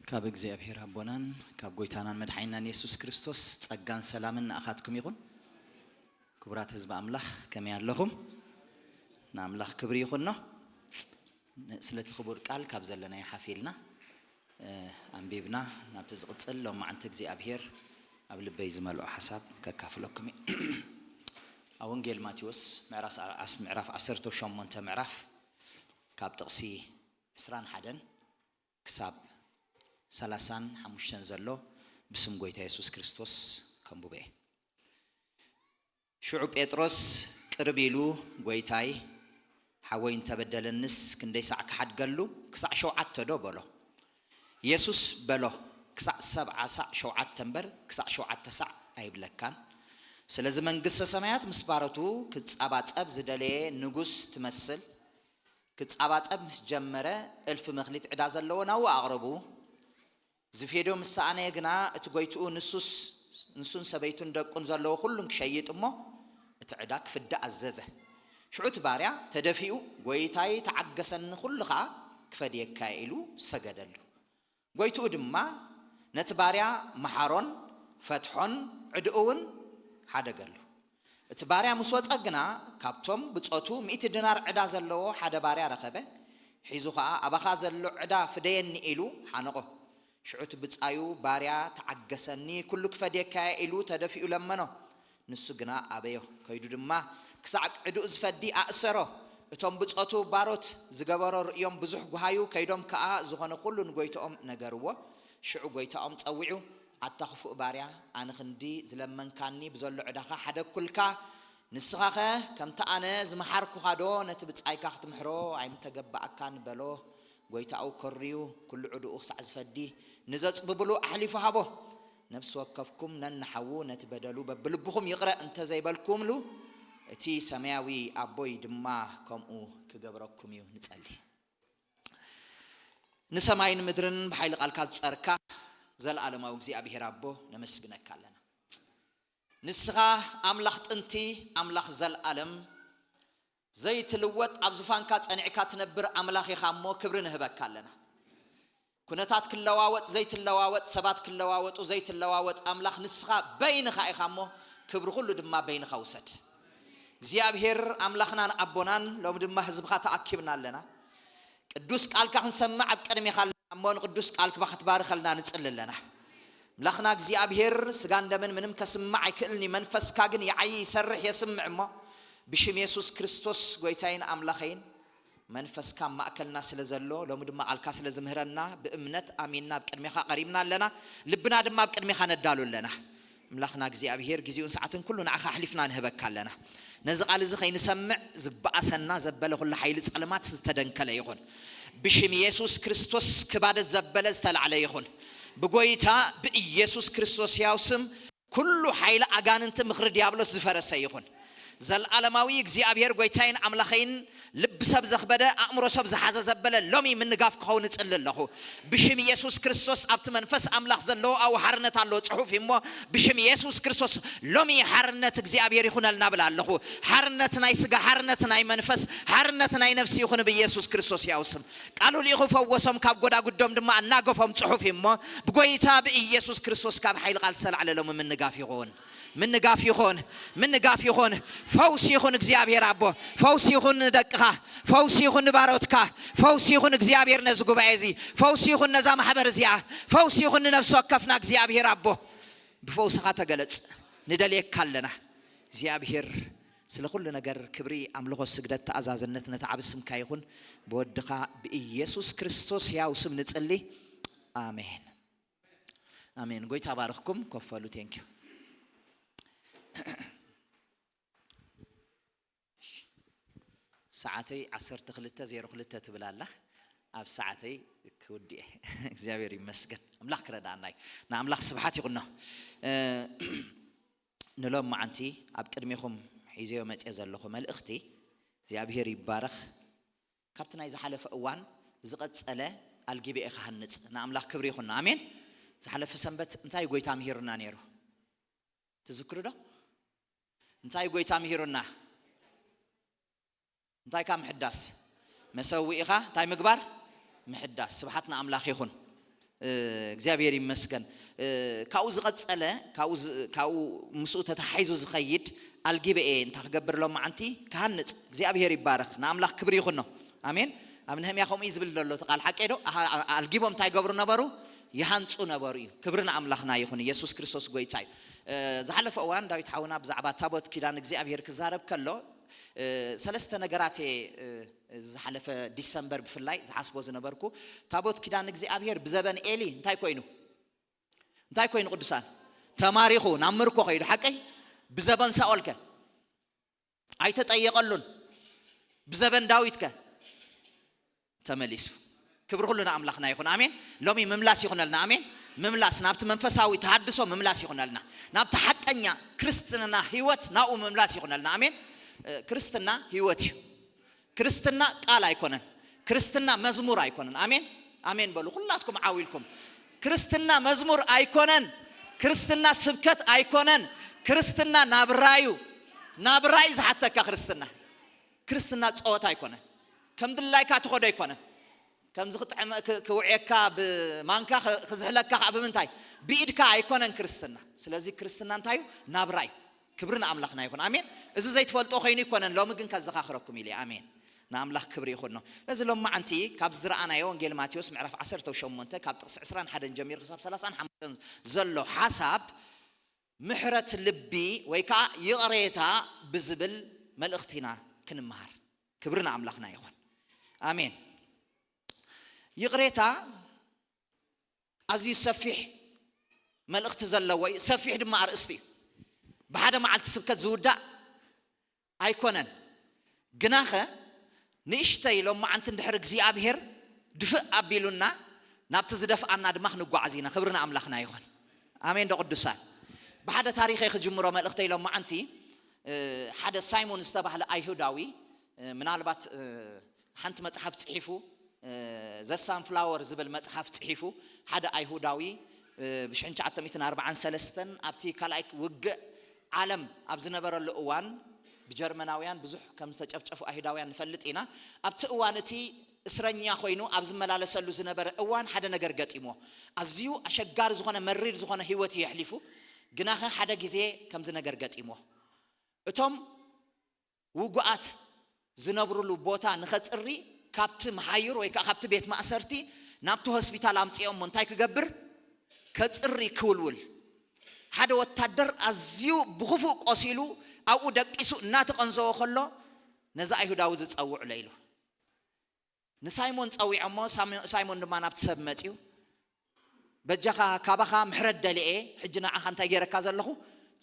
ካብ እግዚኣብሔር ኣቦናን ካብ ጎይታናን መድሓኒናን የሱስ ክርስቶስ ጸጋን ሰላምን ንኣኻትኩም ይኹን። ክቡራት ህዝቢ ኣምላኽ ከመይ ኣለኹም? ንኣምላኽ ክብሪ ይኹኖ። ስለቲ ክቡር ቃል ካብ ዘለናዮ ሓፍ ኢልና፣ እ፣ ኣንቢብና ናብቲ ዝቕጽል ሎማዓንቲ እግዚኣብሔር ኣብ ልበይ ዝመልኦ ሓሳብ ከካፍለኩም እየ። ኣብ ወንጌል ማቴዎስ ምዕራፍ፣ ምዕራፍ ዓሰርተ ሸሞንተ ምዕራፍ ካብ ጥቕሲ ዕስራን ሓደን ክሳብ ሰላሳን ሓሙሽተን ዘሎ ብስም ጎይታ የሱስ ክርስቶስ ከንብቦ እየ። ሽዑ ጴጥሮስ ቅርብ ኢሉ፣ "ጎይታይ፣ ሓወይ እንተበደለንስ ክንደይ ሳዕ ክሓድገሉ? ክሳዕ ሸውዓተ ዶ?" በሎ። የሱስ በሎ፣ "ክሳዕ ሰብዓ ሳዕ ሸውዓተ እምበር፣ ክሳዕ ሸውዓተ ሳዕ ኣይብለካን። ስለዚ መንግስተ ሰማያት ምስ ባሮቱ ክጻባጸብ ዝደለየ ንጉስ ትመስል። ክጻባጸብ ምስ ጀመረ፣ እልፊ መክሊት ዕዳ ዘለዎ ናብኡ ኣቕርቡ። ዝፌዶ ምስ ሰኣነ ግና፣ እቲ ጎይትኡ ንሱስ፣ ንሱን ሰበይቱን ደቁን ዘለዎ ኩሉን ክሸይጥ እሞ፣ እቲ ዕዳ ክፍዳ ኣዘዘ። ሽዑ እቲ ባርያ ተደፊኡ፣ ጎይታይ ተዓገሰኒ፣ ኩሉ ኸኣ ክፈድየካ እየ" ኢሉ ሰገደሉ። ጎይትኡ ድማ ነቲ ባርያ መሓሮን ፈትሖን ዕድኡ እውን ሓደገሉ። እቲ ባርያ ምስ ወጸ ግና፣ ካብቶም ብጾቱ ሚእቲ ድናር ዕዳ ዘለዎ ሓደ ባርያ ረኸበ። ሒዙ ኸኣ፣ "ኣባኻ ዘሎ ዕዳ ፍደየኒ" ኢሉ ሓነቖ። ሽዑ እቲ ብጻዩ ባርያ፣ "ተዓገሰኒ፣ ኩሉ ክፈድየካ እየ" ኢሉ ተደፊኡ ለመኖ። ንሱ ግና ኣበዮ። ከይዱ ድማ ክሳዕ ዕድኡ ዝፈዲ ኣእሰሮ። እቶም ብጾቱ ባሮት ዝገበሮ ርእዮም ብዙሕ ጓሃዩ። ከይዶም ከኣ ዝኾነ ኩሉ ንጎይትኦም ነገርዎ። ሽዑ ጎይታኦም ጸዊዑ፣ "ኣታ ክፉእ ባርያ፣ ኣነ ክንዲ ዝለመንካኒ ብዘሎ ዕዳኻ ሓደግኩልካ። ንስኻኸ ከምቲ ኣነ ዝመሓርኩኻዶ ነቲ ብጻይካ ክትምሕሮ ኣይምተገባኣካን?" በሎ። ጎይታኡ ከርዩ፣ ኩሉ ዕድኡ ክሳዕ ዝፈዲ ንዘጽብብሉ ኣሕሊፉ ሃቦ። ነፍሲ ወከፍኩም ነንሓዉ ነቲ በደሉ በብልብኹም ይቕረ እንተ ዘይበልኩምሉ፣ እቲ ሰማያዊ ኣቦይ ድማ ከምኡ ክገብረኩም እዩ። ንጸሊ። ንሰማይን ምድርን ብሓይሊ ቃልካ ዝጸርካ፣ ዘለኣለማዊ እግዚኣብሔር ኣቦ፣ ነመስግነካ ኣለና። ንስኻ ኣምላኽ ጥንቲ፣ ኣምላኽ ዘለኣለም፣ ዘይትልወጥ፣ ኣብ ዙፋንካ ጸኒዕካ ትነብር ኣምላኽ ኢኻ እሞ፣ ክብሪ ንህበካ ኣለና። ኩነታት ክለዋወጥ ዘይትለዋወጥ፣ ሰባት ክለዋወጡ ዘይትለዋወጥ ኣምላኽ ንስኻ በይንኻ ኢኻ እሞ፣ ክብሪ ኩሉ ድማ በይንኻ ውሰድ። እግዚኣብሔር ኣምላኽናን ኣቦናን፣ ሎሚ ድማ ህዝብኻ ተኣኪብና ኣለና። ቅዱስ ቃልካ ክንሰምዕ ኣብ ቅድሜኻ ኣለና እሞ፣ ንቅዱስ ቃልካ ክትባርኸልና ንጽሊ ኣለና። ኣምላኽና እግዚኣብሔር፣ ስጋን ደምን ምንም ከስምዕ ኣይክእልን እዩ፣ መንፈስካ ግን ይዓዪ፣ ይሰርሕ፣ የስምዕ እሞ፣ ብሽም የሱስ ክርስቶስ ጎይታይን ኣምላኸይን፣ መንፈስካ ኣብ ማእከልና ስለ ዘሎ፣ ሎሚ ድማ ቃልካ ስለ ዝምህረና፣ ብእምነት ኣሚንና ኣብ ቅድሜኻ ቀሪብና ኣለና። ልብና ድማ ኣብ ቅድሜኻ ነዳሉ ኣለና። ኣምላኽና እግዚኣብሔር፣ ግዜኡን ሰዓትን ኩሉ ንዓኻ ኣሕሊፍና ንህበካ ኣለና። ነዚ ቃል እዚ ከይንሰምዕ ዝበኣሰና ዘበለ ኩሉ ሓይሊ ጸልማት ዝተደንከለ ይኹን። ብሽም የሱስ ክርስቶስ ክባደት ዘበለ ዝተላዕለ ይኹን። ብጎይታ ብኢየሱስ ክርስቶስ ሕያው ስም ኩሉ ሓይሊ ኣጋንንቲ ምኽሪ ዲያብሎስ ዝፈረሰ ይኹን። ዘልኣለማዊ እግዚኣብሔር ጎይታይን ኣምላኸይን፣ ልቢ ሰብ ዘኽበደ፣ ኣእምሮ ሰብ ዝሓዘ ዘበለ ሎሚ ምንጋፍ ክኸውን እጽሊ ኣለኹ። ብሽም ኢየሱስ ክርስቶስ ኣብቲ መንፈስ ኣምላኽ ዘለዎ ኣብኡ ሓርነት ኣሎ ጽሑፍ እዩ እሞ፣ ብሽም ኢየሱስ ክርስቶስ ሎሚ ሓርነት እግዚኣብሔር ይኹነልና ብል ኣለኹ። ሓርነት ናይ ስጋ፣ ሓርነት ናይ መንፈስ፣ ሓርነት ናይ ነፍሲ ይኹን ብኢየሱስ ክርስቶስ ሕያው ስም። ቃሉ ልኢኹ ፈወሶም፣ ካብ ጎዳጉዶም ድማ ኣናገፎም ጽሑፍ እዩ እሞ፣ ብጎይታ ብኢየሱስ ክርስቶስ ካብ ሓይሊ ቃል ዝተላዕለ ሎሚ ምንጋፍ ይኹን። ምንጋፍ ይኹን፣ ምንጋፍ ይኹን። ፈውሲ ይኹን እግዚኣብሔር ኣቦ፣ ፈውሲ ይኹን ንደቅኻ፣ ፈውሲ ይኹን ንባሮትካ፣ ፈውሲ ይኹን እግዚኣብሔር ነዚ ጉባኤ እዚ፣ ፈውሲ ይኹን ነዛ ማሕበር እዚኣ፣ ፈውሲ ይኹን ንነፍሲ ወከፍና እግዚኣብሔር ኣቦ። ብፈውስኻ ተገለጽ፣ ንደልየካ ኣለና እግዚኣብሔር። ስለ ኩሉ ነገር ክብሪ፣ ኣምልኾ፣ ስግደት፣ ተኣዛዝነት ነቲ ዓቢ ስምካ ይኹን። ብወድኻ ብኢየሱስ ክርስቶስ ሕያው ስም ንጽሊ። ኣሜን። ኣሜን። ጎይታ ባርኽኩም። ኮፍ በሉ። ቴንኪዩ። ሰዓተይ ዓሰርተ ክልተ ዜሮ ክልተ ትብል ኣላ። ኣብ ሰዓተይ ክውድእ እየ። እግዚኣብሔር ይመስገን። ኣምላኽ ክረዳእና እዩ። ንኣምላኽ ስብሓት ይኹኖ። እ፣ ንሎም መዓንቲ ኣብ ቅድሜኹም ሒዘዮ መጽየ ዘለኹ መልእኽቲ፣ እግዚኣብሔር ይባረኽ። ካብቲ ናይ ዝሓለፈ እዋን ዝቐጸለ ኣልጊበ እየ ክሃንጽ። ንኣምላኽ ክብሪ ይኹኖ። ኣሜን። ዝሓለፈ ሰንበት እንታይ ጎይታ ምሂሩና ነይሩ? ትዝክሩ ዶ? እንታይ ጎይታ ምሂሩና? እንታይ ካብ ምሕዳስ? መሰውኢኻ እንታይ ምግባር? ምሕዳስ። ስብሓት ንኣምላኽ ይኹን። እግዚኣብሔር ይመስገን። ካብኡ ዝቐጸለ ካብኡ ምስኡ ተተሓሒዙ ዝኸይድ ኣልጊበ እየ እንታ ክገብር ሎማዓንቲ ክሃንጽ። እግዚኣብሔር ይባረኽ። ንኣምላኽ ክብሪ ይኹኖ። ኣሜን። ኣብ ነህምያ ከምኡ እዩ ዝብል ዘሎ እቲ ቃል ሓቀ ዶ? ኣልጊቦም እንታይ ገብሩ ነበሩ? ይሃንጹ ነበሩ እዩ። ክብሪ ንኣምላኽና ይኹን። ኢየሱስ ክርስቶስ ጎይታ እዩ። ዝሓለፈ እዋን ዳዊት ሓውና ብዛዕባ ታቦት ኪዳን እግዚኣብሔር ክዛረብ ከሎ ሰለስተ ነገራት እየ ዝሓለፈ ዲሰምበር ብፍላይ ዝሓስቦ ዝነበርኩ። ታቦት ኪዳን እግዚኣብሔር ብዘበን ኤሊ እንታይ ኮይኑ እንታይ ኮይኑ ቅዱሳን ተማሪኹ ናብ ምርኮ ከይዱ ሓቀይ? ብዘበን ሳኦልከ ኣይተጠየቐሉን? ብዘበን ዳዊትከ ተመሊሱ? ክብሪ ኩሉ ንኣምላኽና ይኹን። ኣሜን። ሎሚ ምምላስ ይኹነልና። ኣሜን። ምምላስ ናብቲ መንፈሳዊ ተሃድሶ ምምላስ ይኹነልና። ናብቲ ሓቀኛ ክርስትና ህይወት ናብኡ ምምላስ ይኹነልና። ኣሜን። ክርስትና ህይወት እዩ። ክርስትና ቃል ኣይኮነን። ክርስትና መዝሙር ኣይኮነን። ኣሜን። ኣሜን በሉ ኩላትኩም ዓው ኢልኩም። ክርስትና መዝሙር ኣይኮነን። ክርስትና ስብከት ኣይኮነን። ክርስትና ናብራዩ ናብራይ ዝሓተካ ክርስትና። ክርስትና ጸወታ ኣይኮነን። ከም ድላይካ ትኸዶ ኣይኮነን። ከምዚ ክጥዕመ ክውዕየካ ብማንካ ክዝሕለካ ከዓ ብምንታይ ብኢድካ ኣይኮነን ክርስትና። ስለዚ ክርስትና እንታይ እዩ? ናብራ እዩ። ክብሪ ንኣምላኽና ይኹን። ኣሜን። እዚ ዘይትፈልጦ ኮይኑ ይኮነን፣ ሎሚ ግን ከዘኻኽረኩም ኢለ። ኣሜን። ንኣምላኽ ክብሪ ይኹኖ። ነዚ ሎማዓንቲ ካብ ዝረኣናዮ ወንጌል ማቴዎስ ምዕራፍ ዓሰርተ ሸሞንተ ካብ ጥቕሲ ዕስራን ሓደን ጀሚሩ ክሳብ ሰላሳን ሓሙሽተን ዘሎ ሓሳብ ምሕረት ልቢ ወይ ከዓ ይቕሬታ ብዝብል መልእኽቲ ኢና ክንመሃር። ክብሪ ንኣምላኽና ይኹን። ኣሜን። ይቕሬታ ኣዝዩ ሰፊሕ መልእኽቲ ዘለዎ እዩ። ሰፊሕ ድማ ኣርእስቲ እዩ። ብሓደ መዓልቲ ስብከት ዝውዳእ ኣይኮነን። ግናኸ ንእሽተይ ሎማዓንቲ እንድሕር እግዚኣብሔር ድፍእ ኣቢሉና ናብቲ ዝደፍኣና ድማ ክንጓዓዝ ኢና። ክብሪ ንኣምላኽና ይኹን። ኣሜን ዶ ቅዱሳን? ብሓደ ታሪኸይ ክጅምሮ መልእኽተይ ሎማዓንቲ ሓደ ሳይሞን ዝተባህለ ኣይሁዳዊ ምናልባት ሓንቲ መጽሓፍ ጽሒፉ ዘ ሳንፍላወር ዝብል መጽሓፍ ጽሒፉ ሓደ ኣይሁዳዊ ብሽሕን ትሽዓተ ሚእትን ኣርባዓን ሰለስተን ኣብቲ ካልኣይ ውግእ ዓለም ኣብ ዝነበረሉ እዋን ብጀርመናውያን ብዙሕ ከም ዝተጨፍጨፉ ኣይሁዳውያን ንፈልጥ ኢና። ኣብቲ እዋን እቲ እስረኛ ኮይኑ ኣብ ዝመላለሰሉ ዝነበረ እዋን ሓደ ነገር ገጢሞ። ኣዝዩ ኣሸጋሪ ዝኾነ መሪር ዝኾነ ህይወት እዩ የሕሊፉ። ግናኸ ሓደ ግዜ ከምዚ ነገር ገጢሞ። እቶም ውጉኣት ዝነብሩሉ ቦታ ንኸጽሪ ካብቲ መሓይር ወይ ከዓ ካብቲ ቤት ማእሰርቲ ናብቲ ሆስፒታል ኣምጺኦሞ እንታይ ክገብር? ከጽሪ ክውልውል። ሓደ ወታደር ኣዝዩ ብኽፉእ ቆሲሉ ኣብኡ ደቂሱ እናተቐንዘወ ከሎ ነዚ ኣይሁዳዊ ዝጸውዕሎ ኢሉ ንሳይሞን ጸዊዖሞ። ሳይሞን ድማ ናብቲ ሰብ መጺኡ በጃኻ ካባኻ ምሕረት ደልየ ሕጂ ንዓኻ እንታይ ገይረካ ዘለኹ?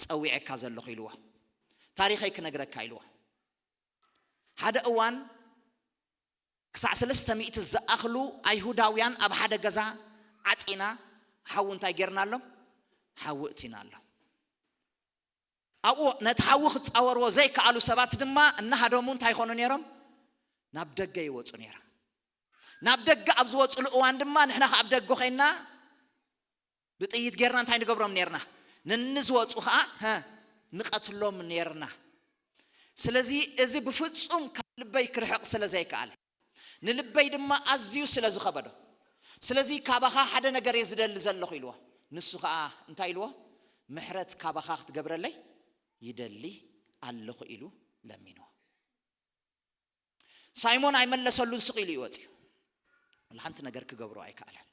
ጸዊዐካ ዘለኹ ኢልዎ። ታሪኸይ ክነግረካ ኢልዎ። ሓደ እዋን ክሳዕ ሰለስተ ሚእቲ ዝኣኽሉ ኣይሁዳውያን ኣብ ሓደ ገዛ ዓጺና ሓዊ እንታይ ጌርናሎም? ሓዊ እቲናሎም። ኣብኡ ነቲ ሓዊ ክጻወርዎ ዘይከኣሉ ሰባት ድማ እናሃደሙ እንታይ ይኾኑ ነይሮም? ናብ ደገ ይወጹ ነይሮም። ናብ ደገ ኣብ ዝወጹሉ እዋን ድማ ንሕና ካብ ደገ ኮይና ብጥይት ጌርና እንታይ ንገብሮም ነይርና? ንንዝወጹ ከዓ ንቐትሎም ነይርና። ስለዚ እዚ ብፍጹም ካብ ልበይ ክርሕቕ ስለ ዘይከኣለ ንልበይ ድማ ኣዝዩ ስለ ዝኸበዶ ስለዚ ካባኻ ሓደ ነገር እየ ዝደሊ ዘለኹ ኢልዎ። ንሱ ከዓ እንታይ ኢልዎ? ምሕረት ካባኻ ክትገብረለይ ይደሊ ኣለኹ ኢሉ ለሚንዎ። ሳይሞን ኣይመለሰሉን፣ ስቕ ኢሉ ይወፅዩ። ሓንቲ ነገር ክገብሮ ኣይከኣለን።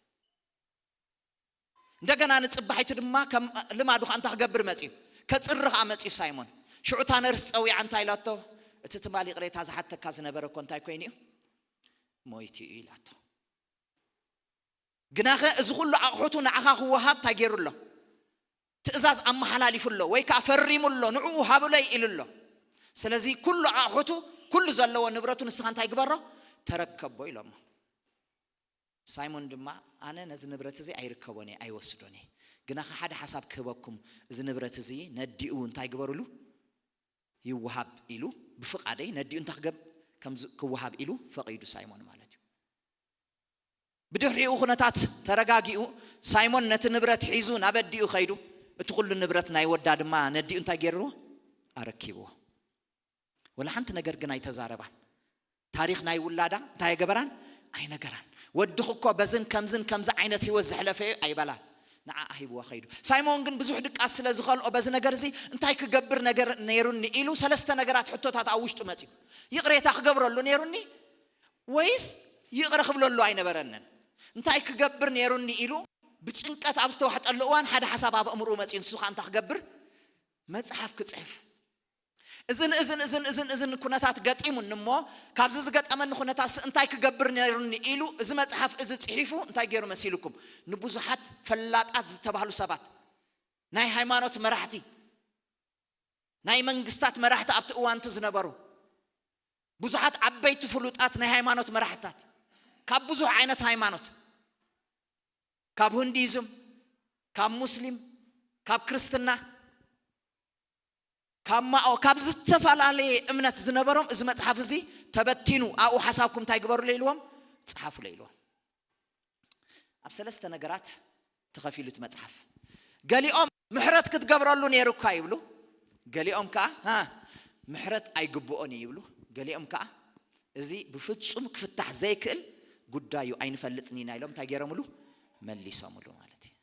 እንደገና ንፅባሒቱ ድማ ከም ልማዱ ከዓ እንታይ ክገብር መፅዩ? ከፅሪ ከዓ መፅዩ ሳይሞን። ሽዑ እታ ነርስ ፀዊዓ እንታይ ኢላቶ? እቲ ትማል ይቕሬታ ዝሓተካ ዝነበረ እኮ እንታይ ኮይኑ እዩ? ሞይቱ እዩ ኢላቶ። ግናኸ እዚ ኩሉ ኣቑሑቱ ንዓኻ ክወሃብ እንታይ ገይሩ ኣሎ? ትእዛዝ ኣመሓላሊፉ ኣሎ ወይ ከዓ ፈሪሙ ኣሎ፣ ንዕኡ ሃብለይ ኢሉ ኣሎ። ስለዚ ኩሉ ኣቑሑቱ ኩሉ ዘለዎ ንብረቱ ንስኻ እንታይ ግበሮ? ተረከቦ ኢሎሞ። ሳይሞን ድማ ኣነ ነዚ ንብረት እዚ ኣይርከቦን እየ ኣይወስዶን እየ፣ ግናኸ ሓደ ሓሳብ ክህበኩም፣ እዚ ንብረት እዚ ነዲኡ እንታይ ግበሩሉ? ይወሃብ ኢሉ ብፍቓደይ ነዲኡ እንታይ ክገብ ከም ክወሃብ ኢሉ ፈቒዱ ሳይሞን ማለት እዩ። ብድሕሪኡ ኩነታት ተረጋጊኡ ሳይሞን ነቲ ንብረት ሒዙ ናብ ኣዲኡ ከይዱ እቲ ኩሉ ንብረት ናይ ወዳ ድማ ነዲኡ እንታይ ገይርዎ? ኣረኪብዎ። ወላ ሓንቲ ነገር ግን ኣይተዛረባን። ታሪኽ ናይ ውላዳ እንታይ ኣይገበራን? ኣይነገራን። ወድኺ እኮ በዝን ከምዝን ከምዚ ዓይነት ህይወት ዘሕለፈ እዩ ኣይበላን። ንዓኣ ሂብዋ ከይዱ። ሳይሞን ግን ብዙሕ ድቃስ ስለ ዝኸልኦ በዚ ነገር እዚ እንታይ ክገብር ነገር ነይሩኒ ኢሉ ሰለስተ ነገራት ሕቶታት ኣብ ውሽጡ መጺኡ። ይቕሬታ ክገብረሉ ነይሩኒ ወይስ ይቕረ ክብለሉ ኣይነበረንን? እንታይ ክገብር ነይሩኒ ኢሉ ብጭንቀት ኣብ ዝተዋሕጠሉ እዋን ሓደ ሓሳብ ኣብ ኣእምሮኡ መጺኡ። ንሱ ኸኣ እንታይ ክገብር? መጽሓፍ ክጽሕፍ። እዝን እዝን እዝን እዝን እዝን ኩነታት ገጢሙኒ እሞ ካብዚ ዝገጠመኒ ኩነታት እንታይ ክገብር ነይሩኒ ኢሉ እዚ መጽሓፍ እዚ ጽሒፉ እንታይ ገይሩ መሲልኩም? ንብዙሓት ፈላጣት ዝተባህሉ ሰባት፣ ናይ ሃይማኖት መራሕቲ፣ ናይ መንግስታት መራሕቲ ኣብቲ እዋን እቲ ዝነበሩ ብዙሓት ዓበይቲ ፍሉጣት ናይ ሃይማኖት መራሕታት ካብ ብዙሕ ዓይነት ሃይማኖት፣ ካብ ሁንዲዝም፣ ካብ ሙስሊም፣ ካብ ክርስትና፣ ካብ ማኦ፣ ካብ ዝተፈላለየ እምነት ዝነበሮም እዚ መጽሓፍ እዚ ተበቲኑ ኣብኡ ሓሳብኩም እንታይ ግበሩለ ኢልዎም? ጽሓፉለ ኢልዎም። ኣብ ሰለስተ ነገራት ተኸፊሉ እቲ መጽሓፍ። ገሊኦም ምሕረት ክትገብረሉ ነይሩካ ይብሉ፣ ገሊኦም ከኣ ሃ ምሕረት ኣይግብኦን እዩ ይብሉ፣ ገሊኦም ከኣ እዚ ብፍጹም ክፍታሕ ዘይክእል ጉዳይ እዩ ኣይንፈልጥን ኢና ኢሎም እንታይ ገይሮምሉ? መሊሶምሉ ማለት እዩ።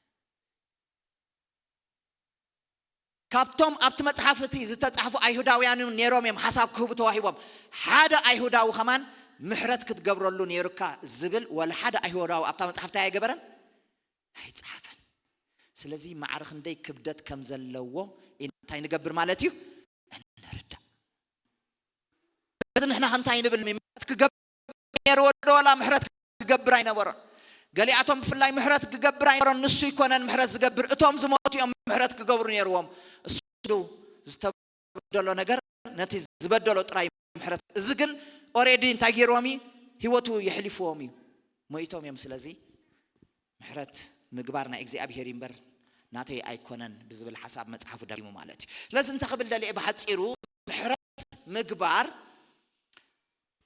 ካብቶም ኣብቲ መጽሓፍ እቲ ዝተጻሕፉ ኣይሁዳውያን እውን ነይሮም እዮም ሓሳብ ክህቡ ተዋሂቦም። ሓደ ኣይሁዳዊ ከማን ምሕረት ክትገብረሉ ነይሩካ ዝብል ወላ ሓደ ኣይሁዳዊ ኣብታ መጽሓፍ እንታይ ኣይገበረን? ኣይጸሓፈን። ስለዚ ማዕረ ክንደይ ክብደት ከም ዘለዎ እንታይ ንገብር ማለት እዩ? እንርዳእ። እዚ ንሕና ከምታይ ንብል ምሕረት ክገብር ነይርዎ ዶ ወላ ምሕረት ክገብር ኣይነበሮን? ገሊኣቶም ብፍላይ ምሕረት ክገብር ኣይነበሮን። ንሱ ይኮነን ምሕረት ዝገብር፣ እቶም ዝሞቱ እዮም ምሕረት ክገብሩ ነይርዎም። እሱ ዝተበደሎ ነገር ነቲ ዝበደሎ ጥራይ ምሕረት። እዚ ግን ኦሬዲ እንታይ ገይርዎም እዩ? ህይወቱ የሕሊፍዎም እዩ። ሞይቶም እዮም። ስለዚ ምሕረት ምግባር ናይ እግዚኣብሔር እዩ እምበር ናተይ ኣይኮነን ብዝብል ሓሳብ መጽሓፉ ደጊሙ ማለት እዩ። ስለዚ እንታይ ክብል ደልየ ብሓጺሩ ምሕረት ምግባር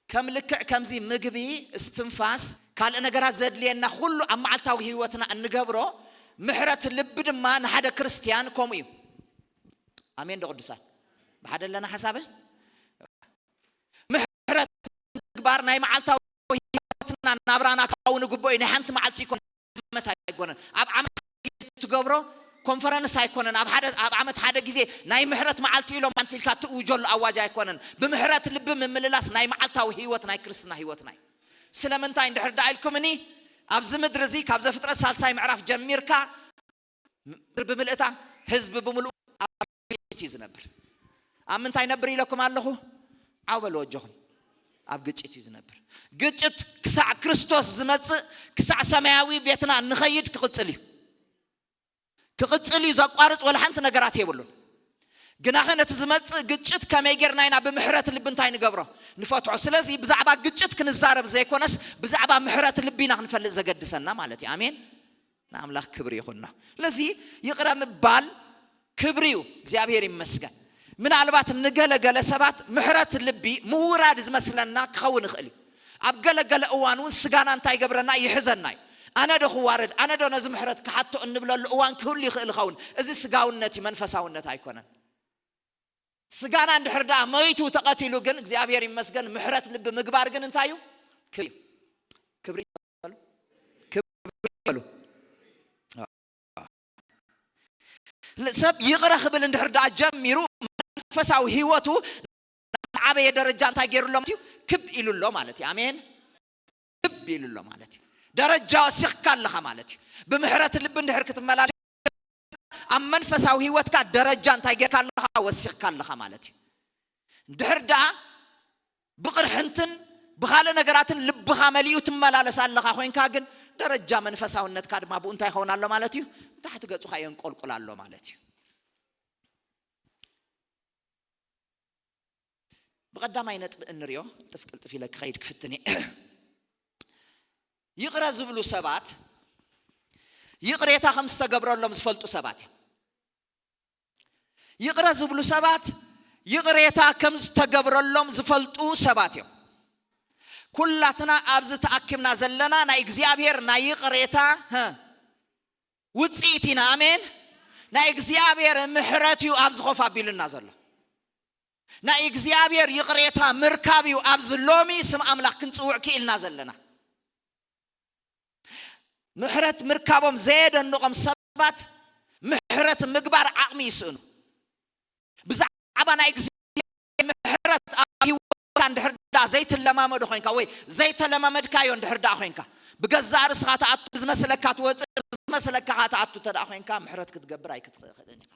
ከም ልክዕ ከምዚ ምግቢ፣ እስትንፋስ፣ ካልእ ነገራት ዘድልየና ኩሉ ኣብ መዓልታዊ ህይወትና እንገብሮ ምሕረት ልቢ ድማ ንሓደ ክርስትያን ከምኡ እዩ። ኣሜን ዶ ቅዱሳን? ብሓደ ኣለና ሓሳብ? ምሕረት ምግባር ናይ መዓልታዊ ህይወትና ናብራና ክኸውን ግቡእ እዩ። ናይ ሓንቲ መዓልቲ ይኮን ዓመት ኣይኮነን። ኣብ ዓመት ትገብሮ ኮንፈረንስ ኣይኮነን። ኣብ ሓደ ኣብ ዓመት ሓደ ግዜ ናይ ምሕረት መዓልቲ ኢሎም ሓንቲ ኢልካ ትእውጀሉ ኣዋጅ ኣይኮነን። ብምሕረት ልቢ ምምልላስ ናይ መዓልታዊ ህይወት ናይ ክርስትና ህይወትና እዩ። ስለምንታይ እንድሕር ደኣ ኢልኩምኒ ኣብዚ ምድሪ እዚ ካብ ዘፍጥረት ሳልሳይ ምዕራፍ ጀሚርካ ምድሪ ብምልእታ ህዝቢ ብምልኡ ኣብ ግጭት እዩ ዝነብር። ኣብ ምንታይ ነብር ኢለኩም ኣለኹ? ዓው በሉ ወጆኹም። ኣብ ግጭት እዩ ዝነብር። ግጭት ክሳዕ ክርስቶስ ዝመጽእ ክሳዕ ሰማያዊ ቤትና እንኸይድ ክቕጽል እዩ። ክቕጽል እዩ። ዘቋርጽ ወላ ሓንቲ ነገራት የብሉን። ግናኸ ነቲ ዝመጽእ ግጭት ከመይ ጌርና ኢና ብምሕረት ልቢ እንታይ ንገብሮ? ንፈትሖ። ስለዚ ብዛዕባ ግጭት ክንዛረብ ዘይኮነስ ብዛዕባ ምሕረት ልቢ ኢና ክንፈልጥ ዘገድሰና ማለት እዩ። ኣሜን። ንኣምላኽ ክብሪ ይኹኖ። ስለዚ ይቕረ ምባል ክብሪ እዩ። እግዚኣብሔር ይመስገን። ምናልባት ንገለገለ ሰባት ምሕረት ልቢ ምውራድ ዝመስለና ክኸውን ይኽእል እዩ። ኣብ ገለገለ እዋን እውን ስጋና እንታይ ይገብረና? ይሕዘና እዩ። ኣነ ዶ ክዋረድ፣ ኣነ ዶ ነዚ ምሕረት ክሓቶ እንብለሉ እዋን ክህሉ ይኽእል ይኸውን። እዚ ስጋውነት እዩ፣ መንፈሳውነት ኣይኮነን። ስጋና እንድሕር ደኣ መይቱ ተቐቲሉ ግን እግዚኣብሔር ይመስገን ምሕረት ልቢ ምግባር ግን እንታይ እዩ? ክብሪ እዩ። ክብሪ ይበሉ። ክብሪ ይበሉ። ሰብ ይቕረ ክብል እንድሕር ደኣ ጀሚሩ መንፈሳዊ ህይወቱ ዓበየ ደረጃ እንታይ ገይሩ ኣሎ ማለት እዩ? ክብ ኢሉ ኣሎ ማለት እዩ። ኣሜን። ክብ ኢሉ ኣሎ ማለት እዩ። ደረጃ ወሲኽካ ኣለኻ ማለት እዩ። ብምሕረት ልቢ እንድሕር ክትመላለስ ኣብ መንፈሳዊ ህይወትካ ደረጃ እንታይ ጌርካ ኣለኻ? ወሲኽካ ኣለኻ ማለት እዩ። እንድሕር ደኣ ብቕርሕንትን ብኻልእ ነገራትን ልብኻ መሊኡ ትመላለስ ኣለኻ ኮይንካ ግን ደረጃ መንፈሳውነትካ ድማ ብኡ እንታይ ይኸውን ኣሎ ማለት እዩ? ንታሕቲ ገጹኻ የንቆልቁል ኣሎ ማለት እዩ። ብቐዳማይ ነጥቢ እንሪኦ ጥፍ ቅልጥፍ ኢለ ክኸይድ ክፍትን እየ። ይቕረ ዝብሉ ሰባት ይቕሬታ ከም ዝተገብረሎም ዝፈልጡ ሰባት እዮም። ይቕረ ዝብሉ ሰባት ይቕሬታ ከም ዝተገብረሎም ዝፈልጡ ሰባት እዮም። ኩላትና ኣብዚ ተኣኪብና ዘለና ናይ እግዚኣብሔር ናይ ይቕሬታ ሀ ውፅኢት ኢና። ኣሜን። ናይ እግዚኣብሔር ምሕረት እዩ ኣብዚ ኮፍ ኣቢሉና ዘሎ። ናይ እግዚኣብሔር ይቕሬታ ምርካብ እዩ ኣብዚ ሎሚ ስም ኣምላኽ ክንጽውዕ ክኢልና ዘለና። ምሕረት ምርካቦም ዘየደንቖም ሰባት ምሕረት ምግባር ዓቕሚ ይስእኑ። ብዛዕባ ናይ እግዚኣብሔር ምሕረት ኣብ ህይወትካ እንድሕር ዳ ዘይትለማመዶ ኮይንካ ወይ ዘይተለማመድካዮ እንድሕር ዳ ኮይንካ፣ ብገዛእ ርእስኻ ትኣቱ፣ ብዝመስለካ ትወፅእ፣ ብዝመስለካ ኸዓ ትኣቱ እንተ ደኣ ኮይንካ፣ ምሕረት ክትገብር ኣይክትኽእልን ኢኻ።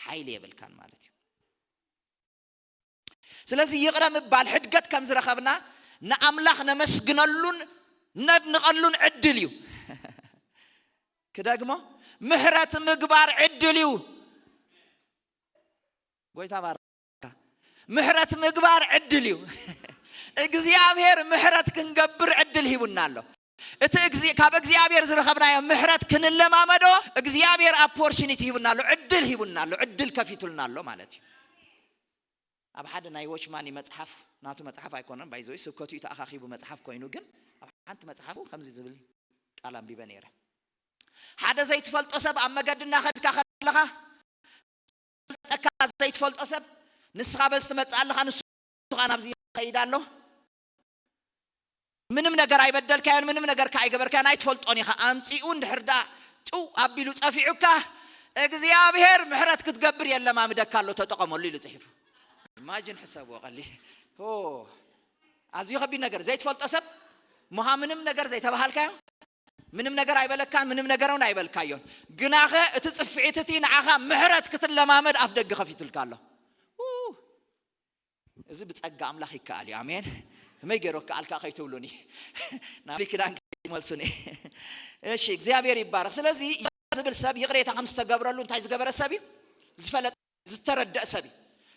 ሓይሊ የብልካን ማለት እዩ። ስለዚ ይቕረ ምባል ሕድገት ከም ዝረኸብና ንኣምላኽ ነመስግነሉን ነድንቐሉን ዕድል እዩ። ክደግሞ፣ ምሕረት ምግባር ዕድል እዩ። ጎይታ ባርካ። ምሕረት ምግባር ዕድል እዩ። እግዚኣብሔር ምሕረት ክንገብር ዕድል ሂቡና ኣሎ። እቲ እግዚ-፣ ካብ እግዚኣብሔር ዝረኸብናዮ ምሕረት ክንለማመዶ እግዚኣብሔር ኦፖርቹኒቲ ሂቡና ኣሎ፣ ዕድል ሂቡና ኣሎ፣ ዕድል ከፊቱልና ኣሎ ማለት እዩ። ኣብ ሓደ ናይ ዎችማኒ መጽሓፍ፣ ናቱ መጽሓፍ ኣይኮነን፣ ባይዘወይ ስብከቱ እዩ ተኣኻኺቡ መጽሓፍ ኮይኑ፣ ግን ኣብ ሓንቲ መጽሓፉ ከምዚ ዝብል ቃል ኣንቢበ ነይረ። ሓደ ዘይትፈልጦ ሰብ ኣብ መገዲ እናኸድካ ከለኻ፣ ጠካ ዘይትፈልጦ ሰብ፣ ንስኻ በዚ ትመጽእ ኣለኻ፣ ንሱ ኸዓ ናብዚ ይኸይድ ኣሎ። ምንም ነገር ኣይበደልካዮን፣ ምንም ነገር ከ ኣይገበርካዮን፣ ኣይትፈልጦን ኢኻ። ኣምጺኡ እንድሕር ደኣ ጭው ኣቢሉ ጸፊዑካ፣ እግዚኣብሔር ምሕረት ክትገብር የለማምደካ ኣሎ፣ ተጠቐመሉ ኢሉ ጽሒፉ። ኢማጂን ሕሰብዎ፣ ቀሊ-፣ ኦ፣ ኣዝዩ ከቢድ ነገር። ዘይትፈልጦ ሰብ፣ ምዃ ምንም ነገር ዘይተባሃልካዮ፣ ምንም ነገር ኣይበለካን፣ ምንም ነገር እውን ኣይበልካዮን። ግናኸ እቲ ጽፍዒት እቲ ንዓኻ ምሕረት ክትለማመድ ኣፍ ደገ ከፊቱልካ ኣሎ። ኡ፣ እዚ ብጸጋ ኣምላኽ ይከኣል እዩ። ኣሜን። ከመይ ገይሩ ክኣልካ ከይትብሉኒ። ናብ ብሉይ ኪዳን ከይትመልሱኒ። እሺ፣ እግዚኣብሔር ይባረኽ። ስለዚ ዝብል ሰብ ይቕሬታ ከም ዝተገብረሉ እንታይ ዝገበረ ሰብ እዩ? ዝፈለጠ፣ ዝተረደእ ሰብ እዩ።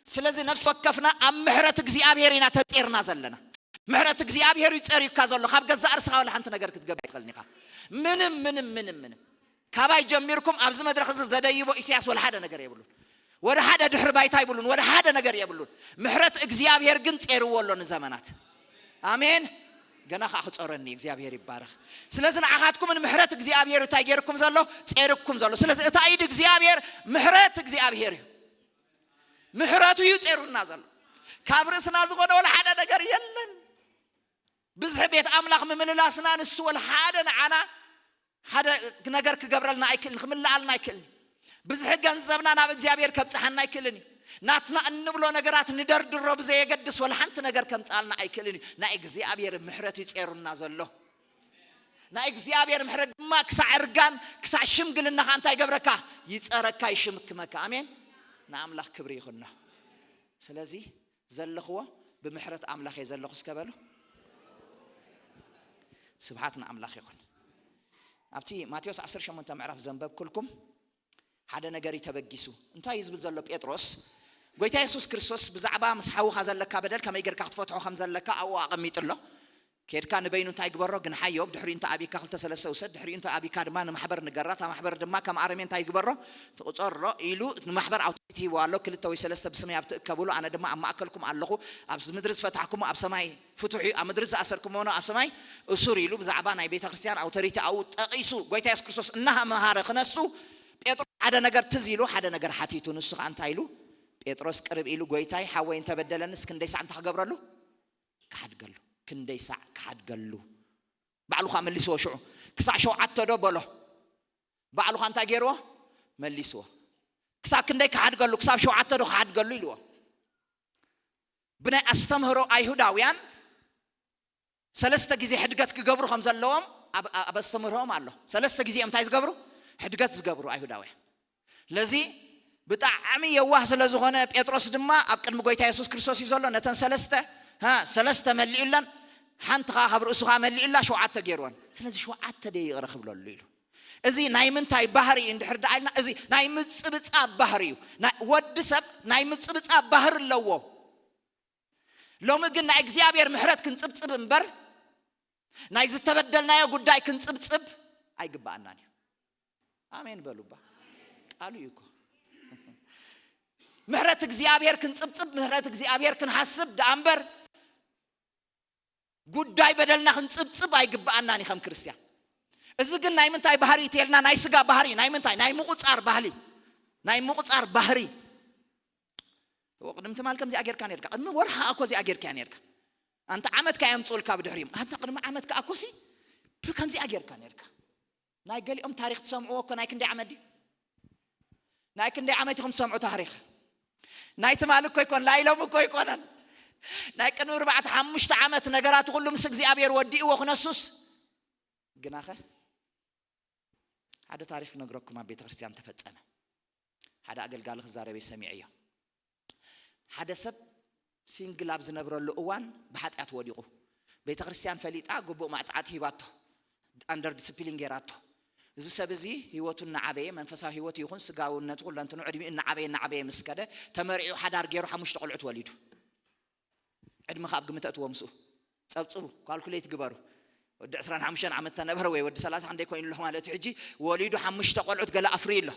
ስለዚ ነፍሲ ወከፍና ኣብ ምሕረት እግዚኣብሔር ኢና ተጼርና ዘለና። ምሕረት እግዚኣብሔር እዩ ጸሪዩካ ዘሎ። ካብ ገዛእ ርእስኻ ወላ ሓንቲ ነገር ክትገብር ኣይትኽእልን ኢኻ። ምንም፣ ምንም፣ ምንም፣ ምንም። ካባይ ጀሚርኩም ኣብዚ መድረኽ እዚ ዘደይቦ ኢሳያስ ወላ ሓደ ነገር የብሉን። ወደ ሓደ ድሕሪ ባይታ ይብሉን፣ ወደ ሓደ ነገር የብሉን። ምሕረት እግዚኣብሔር ግን ጼርዎ ኣሎ ንዘመናት። ኣሜን። ገና ኸዓ ክጾረኒ እግዚኣብሔር ይባረኽ። ስለዚ ንዓኻትኩምን ምሕረት እግዚኣብሔር እንታይ ጌርኩም ዘሎ? ጼርኩም ዘሎ። ስለዚ እታ ኢድ እግዚኣብሔር ምሕረት እግዚኣብሔር እዩ። ምሕረቱ እዩ ጼሩና ዘሎ። ካብ ርእስና ዝኾነ ወላ ሓደ ነገር የለን። ብዝሒ ቤት ኣምላኽ ምምልላስና ንሱ ወላ ሓደ ንዓና ሓደ ነገር ክገብረልና ኣይክእልን፣ ክምልኣልና ኣይክእልን። ብዝሒ ገንዘብና ናብ እግዚኣብሔር ከብጽሓና ኣይክእልን እዩ። ናትና እንብሎ ነገራት ንደርድሮ ብዘየገድስ ወላ ሓንቲ ነገር ከምጽኣልና ኣይክእልን እዩ። ናይ እግዚኣብሔር ምሕረት እዩ ጼሩና ዘሎ። ናይ እግዚኣብሔር ምሕረት ድማ ክሳዕ እርጋን፣ ክሳዕ ሽምግልናኻ እንታይ ይገብረካ? ይጸረካ፣ ይሽምክመካ። ኣሜን። ንኣምላኽ ክብሪ ይኹኖ። ስለዚ ዘለኽዎ ብምሕረት ኣምላኽ እየ ዘለኹ እስከ በሉ። ስብሓት ንኣምላኽ ይኹን። ኣብቲ ማቴዎስ ዓሰርተ ሸሞንተ ምዕራፍ ዘንበብኩልኩም ሓደ ነገር እዩ ተበጊሱ። እንታይ እዩ ዝብል ዘሎ ጴጥሮስ? ጎይታ የሱስ ክርስቶስ ብዛዕባ ምስ ሓውኻ ዘለካ በደል ከመይ ጌርካ ክትፈትሖ ከም ዘለካ ኣብኡ ኣቐሚጡ ኣሎ። ኬድካ ንበይኑ እንታይ ግበሮ? ግንሓዮ። ብድሕሪኡ እንተ ኣቢካ ክልተ ሰለስተ ውሰድ። ድሕሪኡ እንተ ኣቢካ ድማ ንማሕበር ንገራ። እታ ማሕበር ድማ ከም ኣረሜ እንታይ ግበሮ? ትቑጸሮ ኢሉ ንማሕበር ኣውቶሪቲ ሂብዎ ኣሎ። ክልተ ወይ ሰለስተ ብስመይ ኣብ ትእከብሉ ኣነ ድማ ኣብ ማእከልኩም ኣለኹ። ኣብ ምድሪ ዝፈታሕኩሞ ኣብ ሰማይ ፍቱሕ እዩ፣ ኣብ ምድሪ ዝኣሰርኩሞ ኣብ ሰማይ እሱር ኢሉ ብዛዕባ ናይ ቤተ ክርስቲያን ኣውቶሪቲ ኣብኡ ጠቒሱ ጎይታ የሱስ ክርስቶስ እናመሃረ ክነሱ ጴጥሮስ ሓደ ነገር ትዝ ኢሉ ሓደ ነገር ሓቲቱ። ንሱ ኸዓ እንታይ ኢሉ? ጴጥሮስ ቅርብ ኢሉ ጎይታይ ሓወይ እንተበደለንስ ክንደይ ሳዕ እንታይ ክገብረሉ? ክሓድገሉ። ክንደይ ሳዕ ክሓድገሉ? ባዕሉ ኸዓ መሊስዎ ሽዑ። ክሳዕ ሸውዓተ ዶ በሎ? ባዕሉ ኸዓ እንታይ ገይርዎ? መሊስዎ። ክሳብ ክንደይ ክሓድገሉ? ክሳብ ሸውዓተ ዶ ክሓድገሉ ኢልዎ። ብናይ ኣስተምህሮ ኣይሁዳውያን ሰለስተ ግዜ ሕድገት ክገብሩ ከም ዘለዎም ኣብ፣ ኣብ ኣስተምህሮኦም ኣሎ። ሰለስተ ግዜ እዮም እንታይ ዝገብሩ? ሕድገት ዝገብሩ ኣይሁዳውያን። ስለዚ ብጣዕሚ የዋህ ስለ ዝኾነ ጴጥሮስ ድማ ኣብ ቅድሚ ጎይታ የሱስ ክርስቶስ እዩ ዘሎ። ነተን ሰለስተ፣ ሃ፣ ሰለስተ መሊኡለን፣ ሓንቲ ኸዓ ካብ ርእሱ ኸዓ መሊኡላ፣ ሸውዓተ ገይርወን። ስለዚ ሸውዓተ ደይ ይቕረ ክብለሉ ኢሉ። እዚ ናይ ምንታይ ባህሪ እዩ እንድሕር ደኣ ኢልና፣ እዚ ናይ ምጽብጻብ ባህሪ እዩ። ናይ፣ ወዲ ሰብ ናይ ምጽብጻብ ባህሪ ኣለዎ። ሎሚ ግን ናይ እግዚኣብሔር ምሕረት ክንጽብጽብ እምበር፣ ናይ ዝተበደልናዮ ጉዳይ ክንጽብጽብ ኣይግብኣናን እዩ። ኣሜን በሉ እባ። ቃሉ እዩ እኮ። ምሕረት እግዚኣብሔር ክንጽብጽብ፣ ምሕረት እግዚኣብሔር ክንሓስብ ደኣ እምበር፣ ጉዳይ በደልና ክንጽብጽብ ኣይግብኣናን እዩ ከም ክርስትያን። እዚ ግን ናይ ምንታይ ባህሪ እዩ ተልና? ናይ ስጋ ባህሪ፣ ናይ ምንታይ? ናይ ምቁጻር ባህሊ፣ ናይ ምቁጻር ባህሪ። እዎ፣ ቅድሚ ትማል ከምዚኣ ጌርካ ኔርካ፣ ቅድሚ ወርሒ እኮ እዚኣ ጌርካ ኔርካ። ኣንታ ዓመት ከ የምጽኡልካ ብድሕሪኦም። ኣንታ ቅድሚ ዓመት ከኣ እኮሲ ብከምዚኣ ጌርካ ኔርካ። ናይ ገሊኦም ታሪኽ ትሰምዕዎ እኮ ናይ ክንደይ ዓመት ድዩ? ናይ ክንደይ ዓመት ኢኹም ትሰምዑ ታሪኽ? ናይ ትማሊ እኮ ይኮን፣ ናይ ሎሚ እኮ ይኮነን። ናይ ቅድሚ ኣርባዕተ ሓሙሽተ ዓመት ነገራት ኩሉ ምስ እግዚኣብሔር ወዲእዎ ክነሱስ፣ ግናኸ ሓደ ታሪኽ ክነግረኩም ኣብ ቤተ ክርስቲያን ተፈጸመ። ሓደ ኣገልጋሊ ክዛረበ ሰሚዐዮ። ሓደ ሰብ ሲንግል ኣብ ዝነብረሉ እዋን ብሓጢኣት ወዲቑ፣ ቤተ ክርስቲያን ፈሊጣ ግቡእ ማዕጻዕቲ ሂባቶ፣ ኣንደር ዲስፕሊን ጌራቶ። እዚ ሰብ እዚ ህይወቱ እናዓበየ፣ መንፈሳዊ ህይወቱ ይኹን ስጋውነቱ ኩለንትኑ ዕድሚኡ እናዓበየ እናዓበየ ምስ ከደ፣ ተመሪዑ ሓዳር ገይሩ ሓሙሽተ ቆልዑት ወሊዱ። ዕድመኻ ኣብ ግምት እትዎ ምስኡ ጸብጽቡ፣ ካልኩሌት ግበሩ። ወዲ ዕስራን ሓሙሽተን ዓመት ተነበረ ወይ ወዲ ሰላሳ ክንደይ ኮይኑ ኣሎ ማለት እዩ። ሕጂ ወሊዱ ሓሙሽተ ቆልዑት ገለ ኣፍርዩ ኣሎ።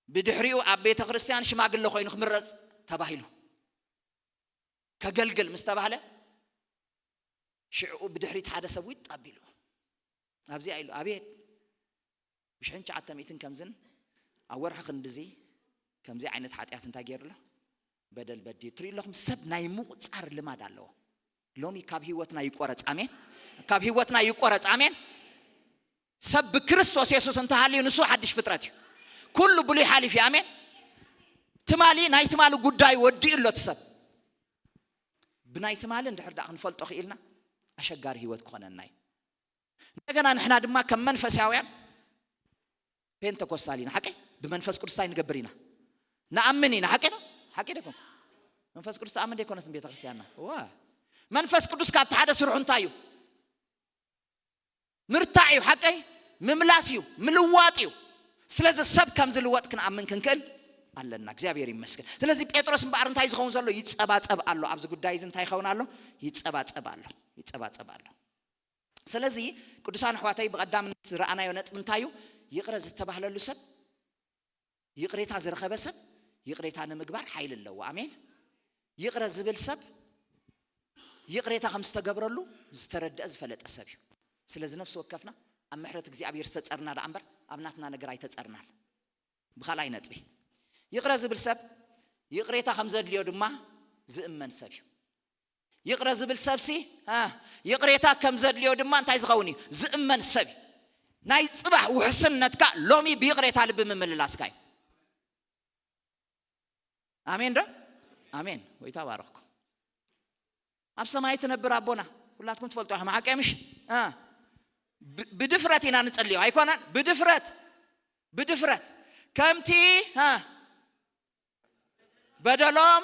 ብድሕሪኡ ኣብ ቤተ ክርስቲያን ሽማግለ ኮይኑ ክምረጽ ተባሂሉ። ከገልግል ምስ ተባህለ፣ ሽዕኡ ብድሕሪት ሓደ ሰብ ዊጥ ኣቢሉ፣ ኣብዚኣ ኢሉ፣ ኣቤት፣ ብሽሕን ትሽዓተ ሚእትን ከምዝን ኣብ ወርሒ ክንድዚ ከምዚ ዓይነት ሓጢኣት እንታይ ገይሩ ኣሎ? በደል በዲሉ። ትሪኡ ኣለኹም፣ ሰብ ናይ ምቑጻር ልማድ ኣለዎ። ሎሚ ካብ ህይወትና ይቆረጽ። ኣሜን። ካብ ህይወትና ይቆረጽ። ኣሜን። ሰብ ብክርስቶስ የሱስ እንተሃልዩ ንሱ ሓድሽ ፍጥረት እዩ። ኩሉ ብሉይ ሓሊፍ እዩ። ኣሜን። ትማሊ፣ ናይ ትማሊ ጉዳይ ወዲኡ ኣሎ እቲ ሰብ። ብናይ ትማሊ እንድሕር ደኣ ክንፈልጦ ክኢልና ኣሸጋሪ ህይወት ክኾነና እዩ። እንደገና ንሕና ድማ ከም መንፈሳውያን ፔንተኮስታል ኢና። ሓቀይ? ብመንፈስ ቅዱስ እንታይ ንገብር ኢና? ንኣምን ኢና። ሓቀይ ነው? ሓቀይ ደኩም? መንፈስ ቅዱስ ተኣምን ደይኮነትን ቤተ ክርስቲያንና? ዋ። መንፈስ ቅዱስ ካብቲ ሓደ ስርሑ እንታይ እዩ? ምርታዕ እዩ። ሓቀይ? ምምላስ እዩ። ምልዋጥ እዩ። ስለዚ ሰብ ከም ዝልወጥ ክንኣምን ክንክእል ኣለና። እግዚኣብሔር ይመስገን። ስለዚ ጴጥሮስ እምበኣር እንታይ ዝኸውን ዘሎ? ይጸባጸብ ኣሎ። ኣብዚ ጉዳይ እዚ እንታይ ይኸውን ኣሎ? ይጸባጸብ ኣሎ። ይጸባጸብ ኣሎ። ስለዚ ቅዱሳን ኣሕዋተይ፣ ብቐዳምነት ዝረኣናዮ ነጥቢ እንታይ እዩ? ይቕረ ዝተባህለሉ ሰብ፣ ይቕሬታ ዝረኸበ ሰብ ይቕሬታ ንምግባር ሓይሊ ኣለዎ። ኣሜን። ይቕረ ዝብል ሰብ ይቕሬታ ከም ዝተገብረሉ ዝተረድአ ዝፈለጠ ሰብ እዩ። ስለዚ ነፍሲ ወከፍና ኣብ ምሕረት እግዚኣብሔር ዝተጸርና ደኣ እምበር ኣብ ናትና ነገር ኣይተጸርናን። ብኻልኣይ ነጥቢ፣ ይቕረ ዝብል ሰብ ይቕሬታ ከም ዘድልዮ ድማ ዝእመን ሰብ እዩ። ይቕረ ዝብል ሰብሲ፣ አ፣ ይቕሬታ ከም ዘድልዮ ድማ እንታይ ዝኸውን እዩ? ዝእመን ሰብ እዩ። ናይ ጽባሕ ውሕስነትካ ሎሚ ብይቕሬታ ልቢ ምምልላስካ እዩ። ኣሜን ዶ? ኣሜን። ጎይታ ባረኽኩም። ኣብ ሰማይ ትነብር ኣቦና፣ ኩላትኩም ትፈልጡ ኢኹም፣ ሓቀይ ምሽ? አ፣ ብ-፣ ብድፍረት ኢና ንጸልዮ፣ ኣይኮነን? ብድፍረት፣ ብድፍረት። ከምቲ፣ አ፣ በደሎም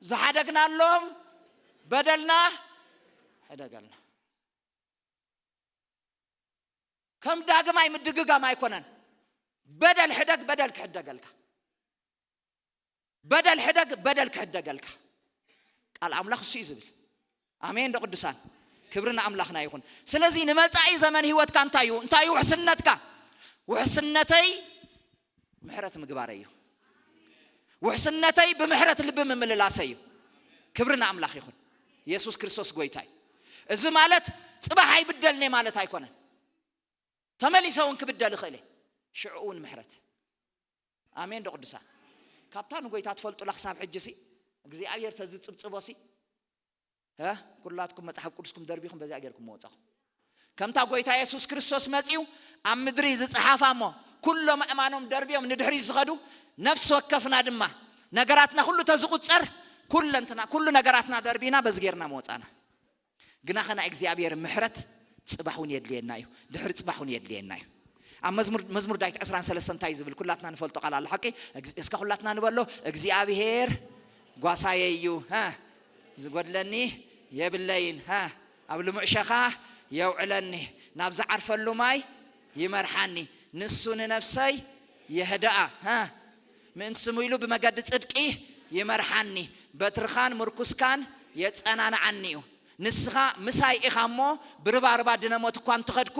ዝሓደግናሎም በደልና ሕደገልና። ከም ዳግማይ ምድግጋም ኣይኮነን። በደል ሕደግ፣ በደል ክሕደገልካ። በደል ሕደግ፣ በደል ክሕደገልካ። ቃል ኣምላኽ እሱ እዩ ዝብል። ኣሜን ዶ ቅዱሳን? ክብሪ ንኣምላኽና ይኹን። ስለዚ ንመጻኢ ዘመን ህይወትካ እንታይ እዩ? እንታይ እዩ ውሕስነትካ? ውሕስነተይ ምሕረት ምግባረይ እዩ። ውሕስነተይ ብምሕረት ልቢ ምምልላሰይ እዩ። ክብሪ ንኣምላኽ ይኹን። የሱስ ክርስቶስ ጎይታ እዩ። እዚ ማለት ጽባሕ ኣይብደልኔ ማለት ኣይኮነን። ተመሊሰ እውን ክብደል እኽእል እየ። ሽዑ እውን ምሕረት። ኣሜን ዶ ቅዱሳን? ካብታ ንጎይታ ትፈልጡላ ክሳብ ሕጂ ሲ እግዚኣብሔር ተዝጽብጽቦ ሲ፣ እ፣ ኩላትኩም መጽሓፍ ቅዱስኩም ደርቢኹም በዚኣ ጌርኩም መወጻኹም። ከምታ ጎይታ የሱስ ክርስቶስ መጺኡ ኣብ ምድሪ ዝጸሓፋ እሞ ኩሎም ኣእማኖም ደርብዮም ንድሕሪት ዝኸዱ፣ ነፍሲ ወከፍና ድማ ነገራትና ኩሉ ተዝቁጸር፣ ኩለንትና፣ ኩሉ ነገራትና ደርቢና በዚ ጌርና መወጻና። ግናኸ ናይ እግዚኣብሔር ምሕረት ጽባሕ እውን የድልየና እዩ፣ ድሕሪ ጽባሕ እውን የድልየና እዩ። ኣብ መዝሙር፣ መዝሙር ዳዊት ዕስራን ሰለስተን እንታይ ዝብል ኩላትና ንፈልጦ ቃል ኣሎ፣ ሓቂ? እግ-፣ እስከ ኩላትና ንበሎ፣ እግዚኣብሔር ጓሳየ እዩ፣ ሃ፣ ዝጎድለኒ የብለይን፣ ሃ፣ ኣብ ልሙዕ ሸኻ የውዕለኒ፣ ናብ ዝዓርፈሉ ማይ ይመርሓኒ፣ ንሱ ንነፍሰይ የህድኣ፣ ሃ፣ ምእንቲ ስሙ ኢሉ ብመገዲ ጽድቂ ይመርሓኒ፣ በትርኻን ምርኩስካን የጸናንዓኒ እዩ። ንስኻ ምሳይ ኢኻ እሞ፣ ብርባርባ ድነ ሞት እኳ እንተኸድኩ፣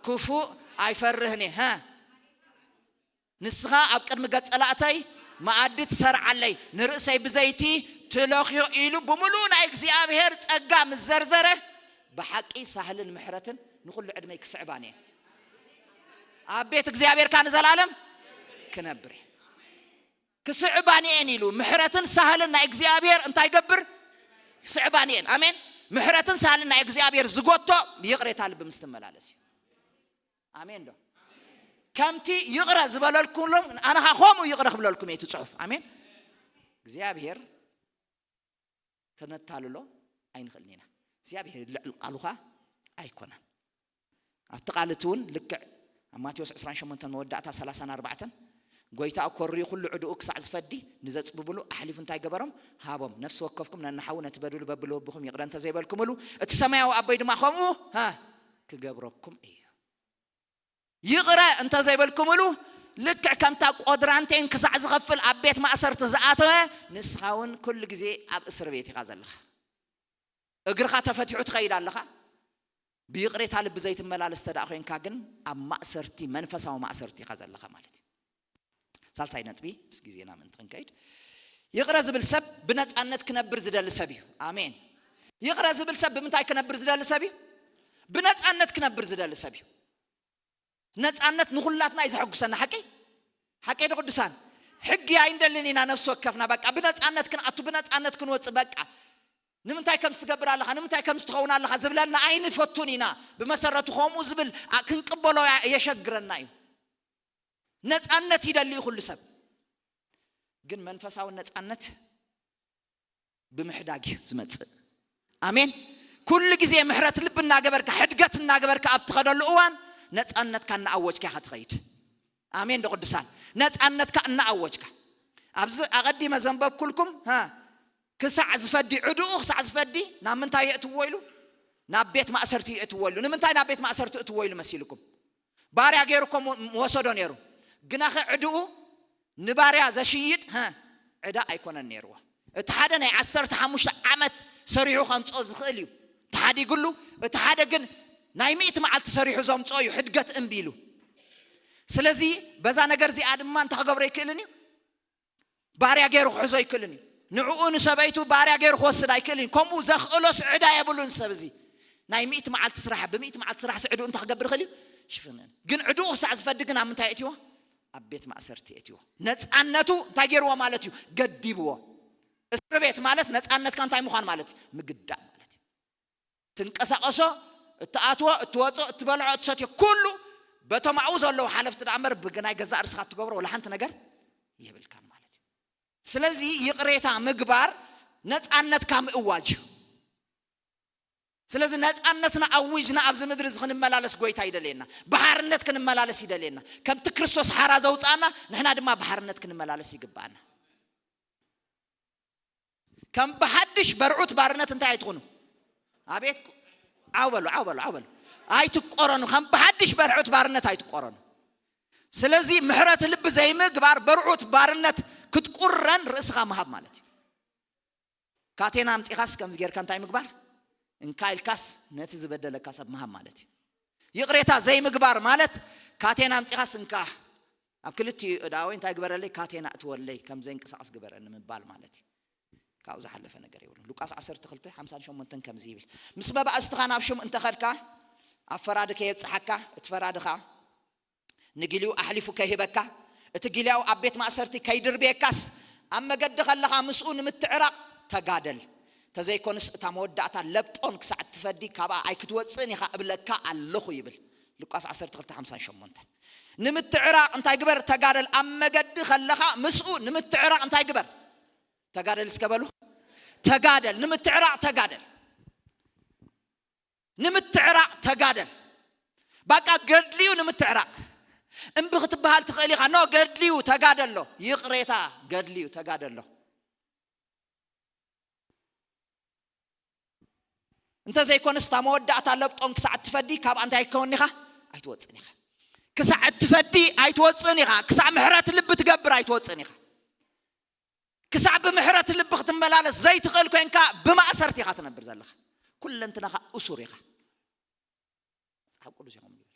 ክፉእ ኣይፈርህን እየ። ሃ። ንስኻ ኣብ ቅድሚ ገጽ ጸላእተይ መኣዲ ትሰርዓለይ፣ ንርእሰይ ብዘይቲ ትለኽዮ ኢሉ ብምሉእ ናይ እግዚኣብሔር ጸጋ ምስ ዘርዘረ፣ ብሓቂ ሳህልን ምሕረትን ንኹሉ ዕድመይ ክስዕባን እየ። ኣብ ቤት እግዚኣብሔር ከኣ ንዘለኣለም ክነብር እየ። ክስዕባን እየን ኢሉ፣ ምሕረትን ሳህልን ናይ እግዚኣብሔር እንታይ ይገብር? ክስዕባን እየን። ኣሜን። ምሕረትን ሳህልን ናይ እግዚኣብሔር ዝጎቶ ይቕሬታ ልቢ ምስ ትመላለስ እዩ። ኣሜን ዶ? ከምቲ ይቕረ ዝበለልኩሎም ኣነ ኸዓ ከምኡ ይቕረ ክብለልኩም እየ እቲ ጽሑፍ። ኣሜን። እግዚኣብሔር ከነታልሎ ኣይንኽእልን ኢና። እግዚኣብሔር ልዕሊ ቃሉ ኸዓ ኣይኮነን። ኣብቲ ቃል እቲ እውን ልክዕ ኣብ ማቴዎስ ዕስራን ሸሞንተን መወዳእታ ሰላሳን ኣርባዕተን፣ ጎይታ እኮ ርዩ ኩሉ ዕድኡ ክሳዕ ዝፈዲ ንዘጽብብሉ ኣሕሊፉ እንታይ ገበሮም? ሃቦም። ነፍሲ ወከፍኩም ነንሓዉ ነቲ በድሉ በብልብኹም ይቕረ እንተዘይበልኩምሉ እቲ ሰማያዊ ኣቦይ ድማ ከምኡ፣ ሃ፣ ክገብረኩም እዩ። ይቕረ እንተዘይበልኩምሉ ልክዕ ከምታ ቆድራንቴን ክሳዕ ዝኸፍል ኣብ ቤት ማእሰርቲ ዝኣተወ ንስኻ እውን ኩሉ ግዜ ኣብ እስር ቤት ኢኻ ዘለኻ። እግርኻ ተፈቲሑ ትኸይድ ኣለኻ። ብይቕሬታ ልቢ ዘይትመላለስ እንተ ደኣ ኮይንካ ግን ኣብ ማእሰርቲ፣ መንፈሳዊ ማእሰርቲ ኢኻ ዘለኻ ማለት እዩ። ሳልሳይ ነጥቢ፣ ምስ ግዜና ምእንቲ ክንከይድ፣ ይቕረ ዝብል ሰብ ብነጻነት ክነብር ዝደሊ ሰብ እዩ። ኣሜን። ይቕረ ዝብል ሰብ ብምንታይ ክነብር ዝደሊ ሰብ እዩ? ብነጻነት ክነብር ዝደሊ ሰብ እዩ። ነጻነት ንኹላትና እዩ ዘሐጉሰና። ሓቂ ሓቂ ዶ ቅዱሳን? ሕጊ ኣይንደልን ኢና ነፍሲ ወከፍና። በቃ ብነጻነት ክንኣቱ፣ ብነጻነት ክንወጽእ። በቃ ንምንታይ ከምዚ ትገብር ኣለኻ፣ ንምንታይ ከምዚ ትኸውን ኣለኻ ዝብለና ኣይንፈቱን ኢና። ብመሰረቱ ከምኡ ዝብል ኣ-፣ ክንቅበሎ ያ-፣ የሸግረና እዩ። ነጻነት ይደሊ እዩ ኩሉ ሰብ። ግን መንፈሳዊ ነጻነት ብምሕዳግ እዩ ዝመጽእ። ኣሜን። ኩሉ ግዜ ምሕረት ልቢ እናገበርካ፣ ሕድገት እናገበርካ ኣብ ትኸደሉ እዋን ነጻነትካ እናኣወጅካ ኢኻ ትኸይድ። ኣሜን ዶ ቅዱሳን? ነጻነትካ እናኣወጅካ። ኣብዚ ኣቐዲመ ዘንበብኩልኩም፣ ሃ፣ ክሳዕ ዝፈዲ፣ ዕድኡ ክሳዕ ዝፈዲ ናብ ምንታይ የእትዎ ኢሉ? ናብ ቤት ማእሰርቲ የእትዎ ኢሉ። ንምንታይ ናብ ቤት ማእሰርቲ እትዎ ኢሉ መሲልኩም? ባርያ ገይሩ እኮ ሞ-፣ ወሰዶ ነይሩ። ግናኸ ዕድኡ ንባርያ ዘሽይጥ፣ ሃ፣ ዕዳ ኣይኮነን ነይርዎ። እቲ ሓደ ናይ ዓሰርተ ሓሙሽተ ዓመት ሰሪሑ ከምጽኦ ዝኽእል እዩ፣ ተሓዲግሉ። እቲ ሓደ ግን ናይ ሚእቲ መዓልቲ ሰሪሑ ዘምጽኦ እዩ፣ ሕድገት እምቢ ኢሉ። ስለዚ በዛ ነገር እዚኣ ድማ እንታይ ክገብሮ ኣይክእልን እዩ? ባርያ ገይሩ ክሕዞ ኣይክእልን እዩ። ንዕኡ ንሰበይቱ ባርያ ገይሩ ክወስድ ኣይክእልን እዩ። ከምኡ ዘኽእሎስ ዕዳ የብሉን ሰብ እዚ። ናይ ሚእቲ መዓልቲ ስራሕ፣ ብሚእቲ መዓልቲ ስራሕ ስዕድኡ እንታይ ክገብር ይኽእል እዩ? ሽፍን። ግን ዕድኡ ክሳዕ ዝፈዲ ግን ኣብ ምንታይ የእትዎ? ኣብ ቤት ማእሰርቲ የእትዎ። ነጻነቱ እንታይ ገይርዎ ማለት እዩ? ገዲብዎ። እስር ቤት ማለት ነጻነትካ እንታይ ምዃን ማለት እዩ? ምግዳብ ማለት እዩ። ትንቀሳቐሶ፣ እትኣትዎ፣ እትወጾ፣ እትበልዖ፣ እትሰትዮ፣ ኩሉ በቶም ኣብኡ ዘለዉ ሓለፍቲ ደኣ እምበር ብናይ ገዛእ ርእስኻ እትገብሮ ወላ ሓንቲ ነገር የብልካን ማለት እዩ። ስለዚ ይቕሬታ ምግባር ነጻነትካ ምእዋጅ እዩ። ስለዚ ነጻነትና ኣዊጅና ኣብዚ ምድሪ እዚ ክንመላለስ ጎይታ ይደልየና። ብሓርነት ክንመላለስ ይደልየና። ከምቲ ክርስቶስ ሓራ ዘውጽኣና ንሕና ድማ ብሓርነት ክንመላለስ ይግብኣና። ከም ብሓድሽ በርዑት ባርነት እንታይ ኣይትኹኑ? ኣቤት፣ ዓው በሉ፣ ዓው በሉ፣ ዓው በሉ። ኣይትቆረኑ። ከም ብሓድሽ በርዑት ባርነት ኣይትቆረኑ። ስለዚ ምሕረት ልቢ ዘይምግባር በርዑት ባርነት ክትቁረን ርእስኻ ምሃብ ማለት እዩ። ካቴና ኣምጺኻስ ከምዚ ጌርካ እንታይ ምግባር? እንካ ኢልካስ ነቲ ዝበደለካ ሰብ ምሃብ ማለት እዩ። ይቕሬታ ዘይምግባር ማለት ካቴና ኣምጺኻስ እንካ ኣብ ክልቲኡ እዳወይ እንታይ ግበረለይ? ካቴና እትወለይ፣ ከም ዘይንቀሳቐስ ግበረኒ ምባል ማለት እዩ። ካብኡ ዝሓለፈ ነገር የብሉን። ሉቃስ ዓሰርተ ክልተ ሓምሳን ሸሞንተን ከምዚ ይብል፣ ምስ መባእስትኻ ናብ ሹም እንተኸድካ፣ ኣብ ፈራዲ ከየብጽሓካ፣ እቲ ፈራዲ ኸኣ ንጊልኡ ኣሕሊፉ ከይህበካ፣ እቲ ጊልያኡ ኣብ ቤት ማእሰርቲ ከይድርብየካስ፣ ኣብ መገዲ ከለኻ ምስኡ ንምትዕራቕ ተጋደል። ተዘይኮንስ እታ መወዳእታ ለብጦን ክሳዕ እትፈዲ ካብኣ ኣይክትወጽእን ኢኻ እብለካ ኣለኹ ይብል። ሉቃስ ዓሰርተ ክልተ ሓምሳን ሸሞንተን። ንምትዕራቕ እንታይ ግበር? ተጋደል። ኣብ መገዲ ከለኻ ምስኡ ንምትዕራቕ እንታይ ግበር? ተጋደል እስከ በሉ። ተጋደል። ንምትዕራቕ ተጋደል። ንምትዕራቕ ተጋደል። ባቃ ገድልዩ ንምትዕራቕ። እምቢ ክትበሃል ትኽእል ኢኻ። ኖ፣ ገድልዩ ተጋደሎ። ይቕሬታ፣ ገድልዩ ተጋደሎ። እንተ ዘይኮነስ እታ መወዳእታ ለብጦን ክሳዕ እትፈዲ ካብኣ እንታይ ኣይከውን ኢኻ? ኣይትወጽእን ኢኻ። ክሳዕ እትፈዲ ኣይትወጽእን ኢኻ። ክሳዕ ምሕረት ልቢ ትገብር ኣይትወጽእን ኢኻ። ክሳዕ ብምሕረት ልቢ ክትመላለስ ዘይትኽእል ኮይንካ ብማእሰርቲ ኢኻ ትነብር ዘለኻ። ኩለንትናኻ እሱር ኢኻ። መጽሓፍ ቅዱስ ኢኹም ይብል።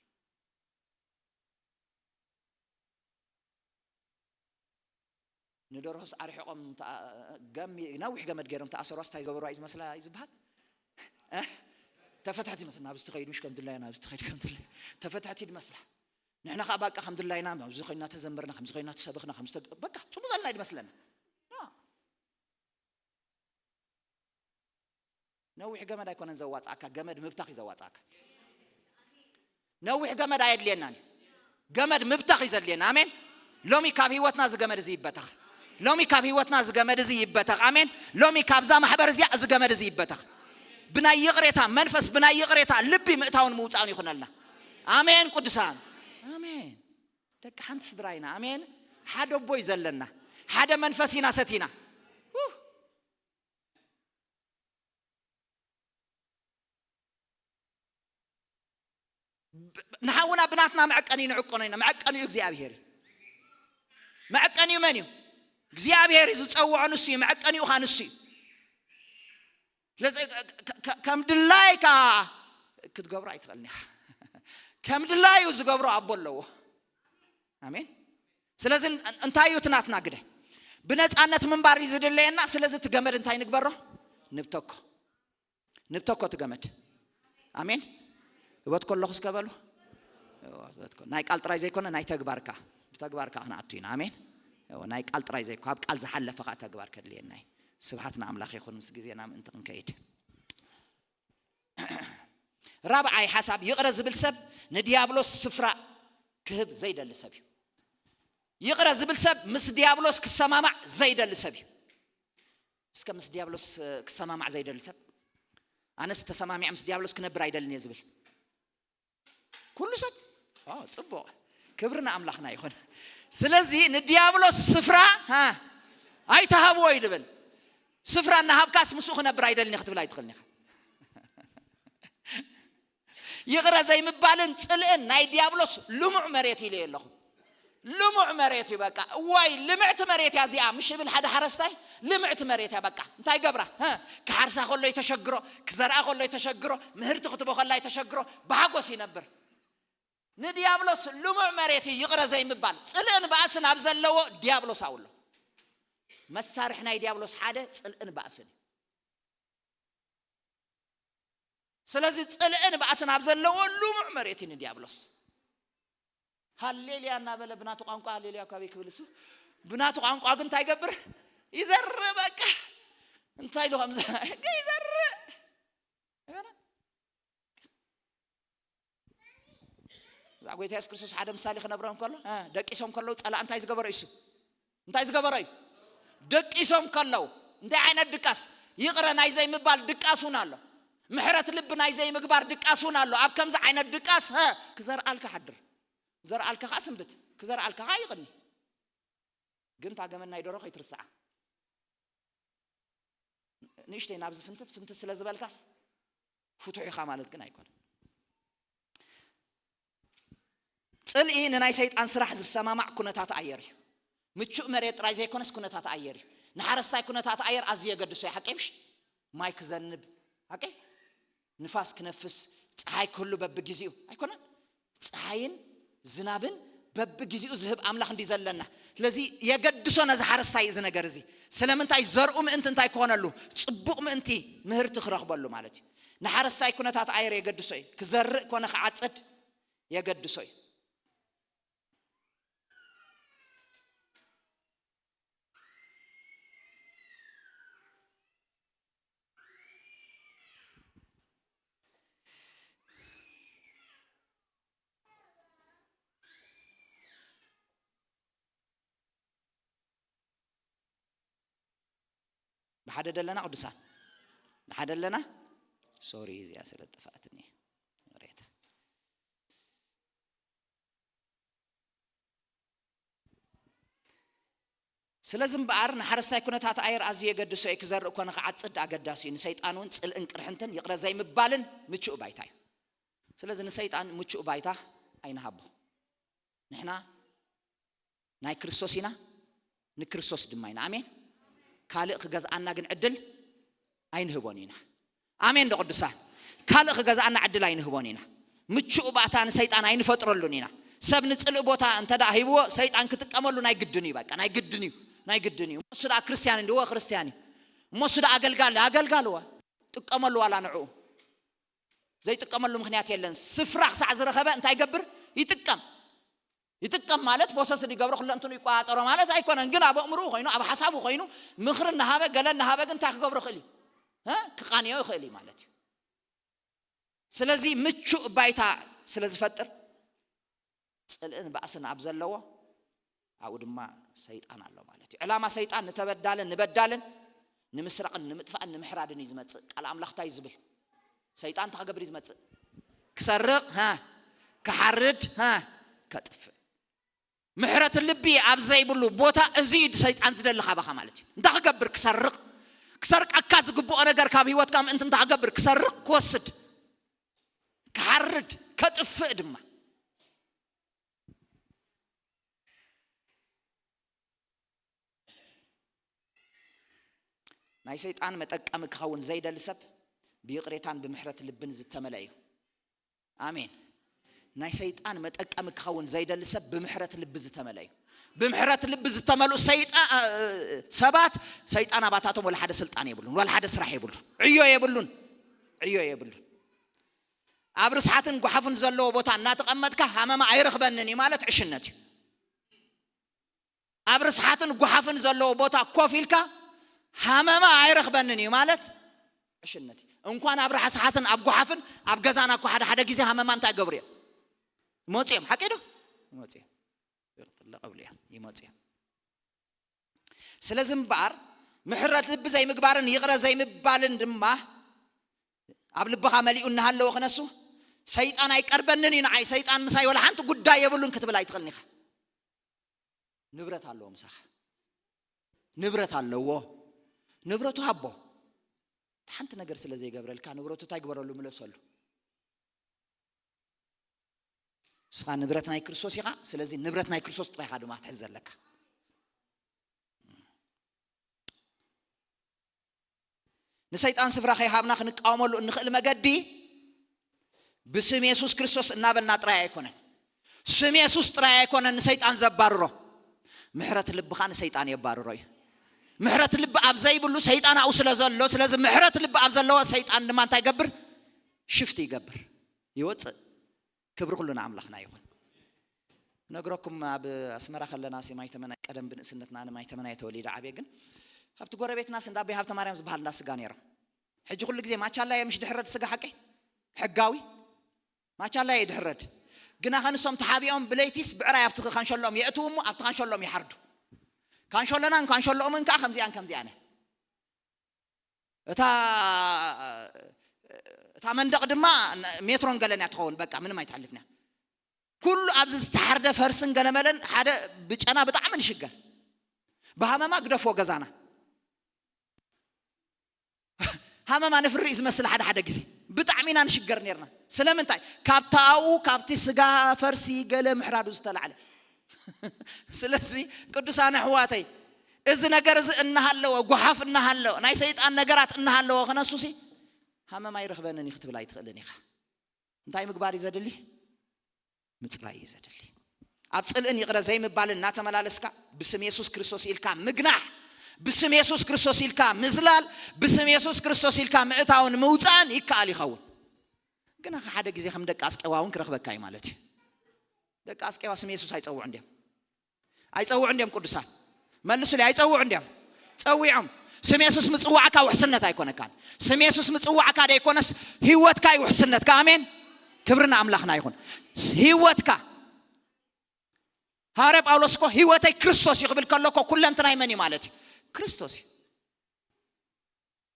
ንደርሆስ ኣርሒቖም ተኣ-፣ ገሚ-፣ ነዊሕ ገመድ ገይሮም ተኣሰሯስ እንታይ ዝገበሩ እዩ ዝመስላ እዩ ዝበሃል? እ? ተፈትሐት ይመስል። ናብዚ ትኸይድ ምሽ ከም ድላያ፣ ናብዚ ትኸይድ ከም ድላያ። ተፈትሐት ይመስላ። ንሕና ኸዓ በቃ ከም ድላይና፣ ከምዚ ኮይና ተዘምርና፣ ከምዚ ኮይና ተሰብኽና፣ ከምዚ ተግ-፣ በቃ ጽቡቕ ዘለና እዩ ዝመስለና። ና። ነዊሕ ገመድ ኣይኮነን ዘዋጽኣካ፣ ገመድ ምብታኽ እዩ ዘዋጽኣካ። ነዊሕ ገመድ ኣየድልየናን እዩ። ገመድ ምብተኽ እዩ ዘድልየና። ኣሜን። ሎሚ ካብ ህይወትና እዚ ገመድ እዚ ይበተኽ። ሎሚ ካብ ህይወትና እዚ ገመድ እዚ ይበተኽ። ኣሜን። ሎሚ ካብዛ ማሕበር እዚኣ እዚ ገመድ እዚ ይበተኽ። ብናይ ይቕሬታ መንፈስ፣ ብናይ ይቕሬታ ልቢ ምእታውን ምውፃውን ይኹነልና። ኣሜን። ቅዱሳን፣ ኣሜን። ደቂ ሓንቲ ስድራ ኢና። ኣሜን። ሓደ ኣቦ እዩ ዘለና። ሓደ መንፈስ ኢና ሰቲና። ንሓውና ብናትና መዐቀኒ ንዕቀኖ ኢና። መዐቀኒኡ እግዚኣብሔር እዩ። መዐቀኒኡ መን እዩ? እግዚኣብሔር እዩ። ዝጸውዖ ንሱ እዩ። መዐቀኒኡ ኸኣ ንሱ እዩ። ስለዚ ከም ድላይካ ክትገብሮ ኣይትኽእልን ኢኻ። ከም ድላዩ ዝገብሮ ኣቦ ኣለዎ። ኣሜን። ስለዚ እንታይ እዩ እቲ ናትና ግደ? ብነፃነት ምንባር እዩ ዝድለየና። ስለዚ እቲ ገመድ እንታይ ንግበሮ? ንብተኮ። ንብተኮ እቲ ገመድ። ኣሜን። ህይወት ከለኹ እስከ በሉ። ናይ ቃል ጥራይ ዘይኮነ ናይ ተግባርካ፣ ብተግባርካ ክንኣቱ ኢና። ኣሜን። ናይ ቃል ጥራይ ዘይኮ፣ ካብ ቃል ዝሓለፈ ከዓ ተግባር ከድልየና እዩ። ስብሓት ንኣምላኽ ይኹን። ምስ ግዜና ምእንቲ ክንከይድ፣ ራብዓይ ሓሳብ፣ ይቕረ ዝብል ሰብ ንዲያብሎስ ስፍራ ክህብ ዘይደሊ ሰብ እዩ። ይቕረ ዝብል ሰብ ምስ ዲያብሎስ ክሰማማዕ ዘይደሊ ሰብ እዩ። እስከ ምስ ዲያብሎስ ክሰማማዕ ዘይደሊ ሰብ፣ ኣነስ ተሰማሚዐ ምስ ዲያብሎስ ክነብር ኣይደልን እየ ዝብል ኩሉ ሰብ። ጽቡቕ፣ ክብሪ ንኣምላኽና ይኹን። ስለዚ ንዲያብሎስ ስፍራ ኣይተሃብዎ እዩ ድብል። ስፍራ እናሃብካስ ምስኡ ክነብር ኣይደልን ክትብል ኣይትኽእልን ኢኻ። ይቕረ ዘይምባልን ጽልእን ናይ ዲያብሎስ ልሙዕ መሬት ኢለ ኣለኹ። ልሙዕ መሬት እዩ በቃ። እዋይ ልምዕቲ መሬት እያ እዚኣ ምሽ ይብል ሓደ ሓረስታይ። ልምዕቲ መሬት እያ በቃ። እንታይ ገብራ? ክሓርሳ ከሎ ይተሸግሮ፣ ክዘርኣ ከሎ ይተሸግሮ፣ ምህርቲ ክትቦ ከላ ይተሸግሮ። ብሓጎስ ይነብር። ንዲያብሎስ ልሙዕ መሬት እዩ ይቕረ ዘይምባል። ጽልእን ባእስን ኣብ ዘለዎ ዲያብሎስ ኣውሎ። መሳርሒ ናይ ዲያብሎስ ሓደ ጽልእን ባእስን እዩ። ስለዚ ጽልእን ባእስን ኣብ ዘለዎ ልሙዕ መሬት እዩ ንዲያብሎስ። ሃሌልያ እናበለ ብናቱ ቋንቋ ሃሌልያ እኳ ክብል እሱ ብናቱ ቋንቋ ግን እንታይ ይገብር? ይዘርእ በቃ። እንታይ ኢሉ ከምዚ ይዘርእ። እዛ ጎይታ የሱስ ክርስቶስ ሓደ ምሳሌ ክነብረም ከሎ ደቂሶም ከለዉ ጸላእ እንታይ ዝገበረ እዩ? እንታይ ዝገበረ እዩ? ደቂሶም ከለዉ እንታይ ዓይነት ድቃስ? ይቕረ ናይ ዘይምባል ድቃስ እውን ኣሎ። ምሕረት ልቢ ናይ ዘይምግባር ድቃስ እውን ኣሎ። ኣብ ከምዚ ዓይነት ድቃስ ክዘርኣልካ ሓድር፣ ክዘርኣልካ ከዓ ስንብት፣ ክዘርኣልካ ከዓ ይቕኒ። ግን እታ ገመድ ናይ ደሮ ከይትርስዓ። ንእሽተይ ናብዚ ፍንትት ፍንትት ስለ ዝበልካስ ፍቱሕ ኢኻ ማለት ግን ኣይኮነን። ጽልኢ ንናይ ሰይጣን ስራሕ ዝሰማማዕ ኩነታት ኣየር እዩ። ምቹእ መሬት ጥራይ ዘይኮነስ ኩነታት ኣየር እዩ። ንሓረስታይ ኩነታት ኣየር ኣዝዩ የገድሶ እዩ። ሓቂ ምሽ? ማይ ክዘንብ፣ ሓቂ? ንፋስ ክነፍስ፣ ጸሓይ ክህሉ በብግዜኡ ኣይኮነን? ጸሓይን ዝናብን በብግዜኡ ዝህብ ኣምላኽ እንዲ ዘለና። ስለዚ የገድሶ ነዚ ሓረስታይ እዚ ነገር እዚ። ስለምንታይ? ዘርኡ ምእንቲ እንታይ ክኾነሉ? ጽቡቕ ምእንቲ ምህርቲ ክረኽበሉ ማለት እዩ። ንሓረስታይ ኩነታት ኣየር የገድሶ እዩ። ክዘርእ ኮነ ክዓጽድ የገድሶ እዩ። ብሓደ ደለና ቅዱሳን፣ ብሓደ ኣለና። ሶሪ፣ እዚኣ ስለ ጠፋእትኒ። ይቕሬታ። ስለዚ እምበኣር ንሓረስታይ ኩነታት ኣየር ኣዝዩ የገድሶ እዩ። ክዘርእ ኮነ ክዓጽድ ኣገዳሲ እዩ። ንሰይጣን እውን ጽልእን ቅርሕንትን ይቕረ ዘይምባልን ምቹእ ባይታ እዩ። ስለዚ ንሰይጣን ምቹእ ባይታ ኣይንሃቦ። ንሕና ናይ ክርስቶስ ኢና፣ ንክርስቶስ ድማ ኢና። ኣሜን። ካልእ ክገዝኣና ግን ዕድል ኣይንህቦን ኢና። ኣሜን ዶ ቅዱሳን? ካልእ ክገዝኣና ዕድል ኣይንህቦን ኢና። ምቹእ ባእታ ንሰይጣን ኣይንፈጥረሉን ኢና። ሰብ ንጽልእ ቦታ እንተ ደኣ ሂብዎ፣ ሰይጣን ክጥቀመሉ ናይ ግድን እዩ። በቃ ናይ ግድን እዩ፣ ናይ ግድን እዩ። እሞ እሱ ደኣ ክርስትያን እንድዎ ክርስትያን እዩ። እሞ እሱ ደኣ ኣገልጋሊ፣ ኣገልጋሊ እወ፣ ጥቀመሉ ዋላ ንዕኡ። ዘይጥቀመሉ ምኽንያት የለን። ስፍራ ክሳዕ ዝረኸበ እንታይ ይገብር? ይጥቀም። ይጥቀም ማለት ፖሰስ ይገብሮ፣ ኩለንትኑ ይቆጻጸሮ ማለት ኣይኮነን። ግን ኣብ ኣእምሮኡ ኮይኑ፣ ኣብ ሓሳቡ ኮይኑ፣ ምኽሪ እናሃበ፣ ገለ እናሃበ ግን እንታይ ክገብሮ ይኽእል እዩ? እ? ክቃንዮ ይኽእል እዩ ማለት እዩ። ስለዚ ምቹእ ባይታ ስለ ዝፈጥር ጽልእን ባእስን ኣብ ዘለዎ፣ ኣብኡ ድማ ሰይጣን ኣሎ ማለት እዩ። ዕላማ ሰይጣን ንተበዳልን ንበዳልን፣ ንምስራቕን ንምጥፋእን ንምሕራድን እዩ ዝመጽእ። ቃል ኣምላኽ እንታይ እዩ ዝብል? ሰይጣን እንታይ ክገብር እዩ ዝመጽእ? ክሰርቕ፣ ሃ፣ ክሓርድ፣ ሃ፣ ከጥፍእ። ምሕረት ልቢ ኣብ ዘይብሉ ቦታ፣ እዚ እዩ ሰይጣን ዝደሊ ካባኻ ማለት እዩ። እንታይ ክገብር? ክሰርቕ። ክሰርቀካ ዝግብኦ ነገር ካብ ህይወትካ ምእንቲ እንታይ ክገብር? ክሰርቕ፣ ክወስድ፣ ክሓርድ፣ ከጥፍእ ድማ። ናይ ሰይጣን መጠቀሚ ክኸውን ዘይደሊ ሰብ፣ ብይቕሬታን ብምሕረት ልብን ዝተመልአ እዩ። ኣሜን። ናይ ሰይጣን መጠቀሚ ክኸውን ዘይደሊ ሰብ፣ ብምሕረት ልቢ ዝተመልአ እዩ። ብምሕረት ልቢ ዝተመልኡ ሰይጣ-፣ እ፣ ሰባት፣ ሰይጣን ኣባታቶም ወላ ሓደ ስልጣን የብሉን፣ ወላ ሓደ ስራሕ የብሉን፣ ዕዮ የብሉን፣ ዕዮ የብሉን። ኣብ ርስሓትን ጓሓፍን ዘለዎ ቦታ እናተቐመጥካ ሃመማ ኣይረኽበንን እዩ ማለት ዕሽነት እዩ። ኣብ ርስሓትን ጓሓፍን ዘለዎ ቦታ ኮፍ ኢልካ ሃመማ ኣይረኽበንን እዩ ማለት ዕሽነት እዩ። እንኳን ኣብ ርስሓትን ኣብ ጓሓፍን፣ ኣብ ገዛና እኮ ሓደ ሓደ ግዜ ሃመማ እንታይ ይገብሩ እዮም? ይመፁ እዮም። ሓቂ ዶ? ይመፁ እዮም። ይመፁ እዮም። ስለዚ እምበኣር ምሕረት ልቢ ዘይምግባርን ይቕረ ዘይምባልን ድማ ኣብ ልብኻ መሊኡ እናሃለወ ክነሱ፣ ሰይጣን ኣይቀርበንን እዩ ንዓይ፣ ሰይጣን ምሳይ ወላ ሓንቲ ጉዳይ የብሉን ክትብል ኣይትኽእልን ኢኻ። ንብረት ኣለዎ ምሳኻ። ንብረት ኣለዎ። ንብረቱ ሃቦ። ሓንቲ ነገር ስለ ዘይገብረልካ ንብረቱ እንታይ ግበረሉ? ምለሰሉ። ንስኻ ንብረት ናይ ክርስቶስ ኢኻ። ስለዚ ንብረት ናይ ክርስቶስ ጥራይ ኢኻ ድማ ክትሕዝ ዘለካ። ንሰይጣን ስፍራ ከይሃብና ክንቃወመሉ እንኽእል መገዲ ብስም የሱስ ክርስቶስ እናበልና ጥራይ ኣይኮነን። ስም የሱስ ጥራይ ኣይኮነን ንሰይጣን ዘባርሮ። ምሕረት ልብኻ ንሰይጣን የባርሮ እዩ። ምሕረት ልቢ ኣብ ዘይብሉ ሰይጣን ኣብኡ ስለ ዘሎ፣ ስለዚ ምሕረት ልቢ ኣብ ዘለዎ ሰይጣን ድማ እንታይ ይገብር? ሽፍት ይገብር፣ ይወፅእ። ክብሪ ኩሉ ንኣምላኽና ይኹን። ነግረኩም፣ ኣብ ኣስመራ ከለና ሲ ማይ ተመና፣ ቀደም ብንእስነትና ንማይ ተመና እየ ተወሊደ ዓብየ፣ ግን ኣብቲ ጎረቤትና ሲ እንዳ ኣቦይ ሃብተ ማርያም ዝበሃል እንዳ ስጋ ነይሮም። ሕጂ ኩሉ ግዜ ማቻላ እየ ምሽ ድሕረድ ስጋ ሓቀይ? ሕጋዊ ማቻላ እየ ድሕረድ። ግና ከንሶም ተሓቢኦም ብለይቲስ ብዕራይ ኣብቲ ካንሸሎም የእትዉ እሞ ኣብቲ ካንሸሎም ይሓርዱ። ካንሸሎናን ካንሸሎኦምን ከዓ ከምዚኣን ከምዚኣን እያ። እታ፣ እታ መንደቕ ድማ ሜትሮን ገለን እያ ትኸውን። በቃ ምንም ኣይትሓልፍን እያ። ኩሉ ኣብዚ ዝተሓርደ ፈርስን ገለመለን ሓደ ብጨና ብጣዕሚ ንሽገር። ብሃመማ ግደፎ ገዛና። ሃመማ ንፍሪ እዩ ዝመስል ሓደ ሓደ ግዜ። ብጣዕሚ ኢና ንሽገር ነርና። ስለምንታይ? ካብቲ ኣብኡ፣ ካብቲ ስጋ ፈርሲ ገለ ምሕራዱ ዝተላዕለ። ስለዚ ቅዱሳን ኣሕዋተይ፣ እዚ ነገር እዚ እናሃለወ፣ ጓሓፍ እናሃለወ፣ ናይ ሰይጣን ነገራት እናሃለወ ክነሱሲ ሃመማ ይረኽበንን እዩ ክትብል ኣይትኽእልን ኢኻ። እንታይ ምግባር እዩ ዘድሊ? ምጽራይ እዩ ዘድሊ። ኣብ ጽልእን ይቕረ ዘይምባልን እናተመላለስካ ብስም የሱስ ክርስቶስ ኢልካ ምግናሕ፣ ብስም የሱስ ክርስቶስ ኢልካ ምዝላል፣ ብስም የሱስ ክርስቶስ ኢልካ ምእታውን ምውጻእን ይከኣል ይኸውን። ግን ሓደ ግዜ ከም ደቂ ኣስቄዋ እውን ክረኽበካ እዩ ማለት እዩ። ደቂ ኣስቄዋ ስም የሱስ ኣይጸውዑ እንድዮም። ኣይጸውዑ እንድዮም ቅዱሳን? መልሱለይ፣ ኣይጸውዑ እንድዮም? ጸዊዖም። ስም የሱስ ምጽዋዕካ ውሕስነት ኣይኮነካን። ስም የሱስ ምጽዋዕካ ደይኮነስ ህይወትካ እዩ ውሕስነትካ። ኣሜን። ክብሪ ንኣምላኽና ይኹን። ህይወትካ። ሃዋርያ ጳውሎስ እኮ ህይወተይ ክርስቶስ እዩ ክብል ከሎ እኮ ኩለንትናይ መን እዩ ማለት እዩ? ክርስቶስ እዩ።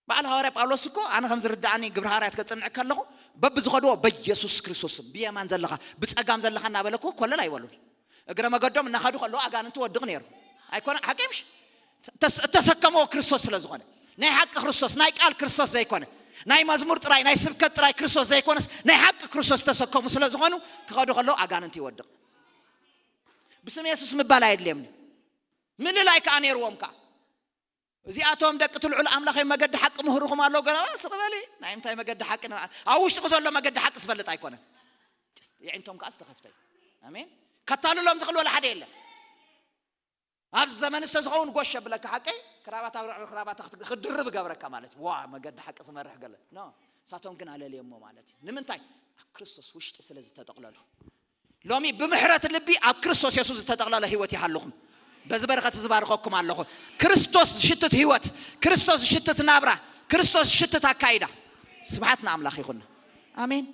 በዓል ሃዋርያ ጳውሎስ እኮ፣ ኣነ ከም ዝርድኣኒ ግብሪ ሃዋርያት ከጽንዕ ከለኹ፣ በብዝኸድዎ በኢየሱስ ክርስቶስ፣ ብየማን ዘለኻ፣ ብጸጋም ዘለኻ እናበለ እኮ ኮለል ኣይበሉን። እግረ መገዶም እናኸዱ ከለዉ ኣጋንንቲ ወድቕ ነይሩ። ኣይኮነ? ሓቂ ምሽ? ተስ-፣ እተሰከመዎ ክርስቶስ ስለ ዝኾነ። ናይ ሓቂ ክርስቶስ፣ ናይ ቃል ክርስቶስ ዘይኮነ፣ ናይ መዝሙር ጥራይ፣ ናይ ስብከት ጥራይ ክርስቶስ ዘይኮነስ፣ ናይ ሓቂ ክርስቶስ ዝተሰከሙ ስለ ዝኾኑ፣ ክኸዱ ከለዉ ኣጋንንቲ ይወድቕ። ብስም የሱስ ምባል ኣየድልየምኒ። ምልላይ ከኣ ነይርዎም ከኣ። እዚኣቶም ደቂ እቲ ልዑል ኣምላኽ እዮም፣ መገዲ ሓቂ ምህርኹም ኣሎ። ገና ስቕ በሊ፣ ናይ ምንታይ መገዲ ሓቂ ንብዓት? ኣብ ውሽጥኹ ዘሎ መገዲ ሓቂ ዝፈልጥ ኣይኮነን። ጭስ፣ የዒንቶም ከኣ ዝተኸፍተ እዩ። ኣሜን። ከታልሎም ዝኽእል ወላ ሓደ የለን። ኣብ ዘመን እስተ ዝኸውን ጎሽ የብለካ ሓቀይ፣ ክራባት ኣብ ርዕሪ ክራባት ክት-፣ ክድርብ እገብረካ ማለት እዩ። ዋ፣ መገዲ ሓቂ ዝመርሕ ገለ። ኖ፣ ንሳቶም ግን ኣለልዮሞ ማለት እዩ። ንምንታይ? ኣብ ክርስቶስ ውሽጢ ስለ ዝተጠቕለሉ። ሎሚ ብምሕረት ልቢ ኣብ ክርስቶስ የሱስ ዝተጠቕለለ ህይወት ይሃልኹም። በዚ በረኸት ዝባርኸኩም ኣለኹ። ክርስቶስ ዝሽትት ህይወት፣ ክርስቶስ ዝሽትት ናብራ፣ ክርስቶስ ዝሽትት ኣካይዳ። ስብሓት ንኣምላኽ ይኹን። ኣሜን።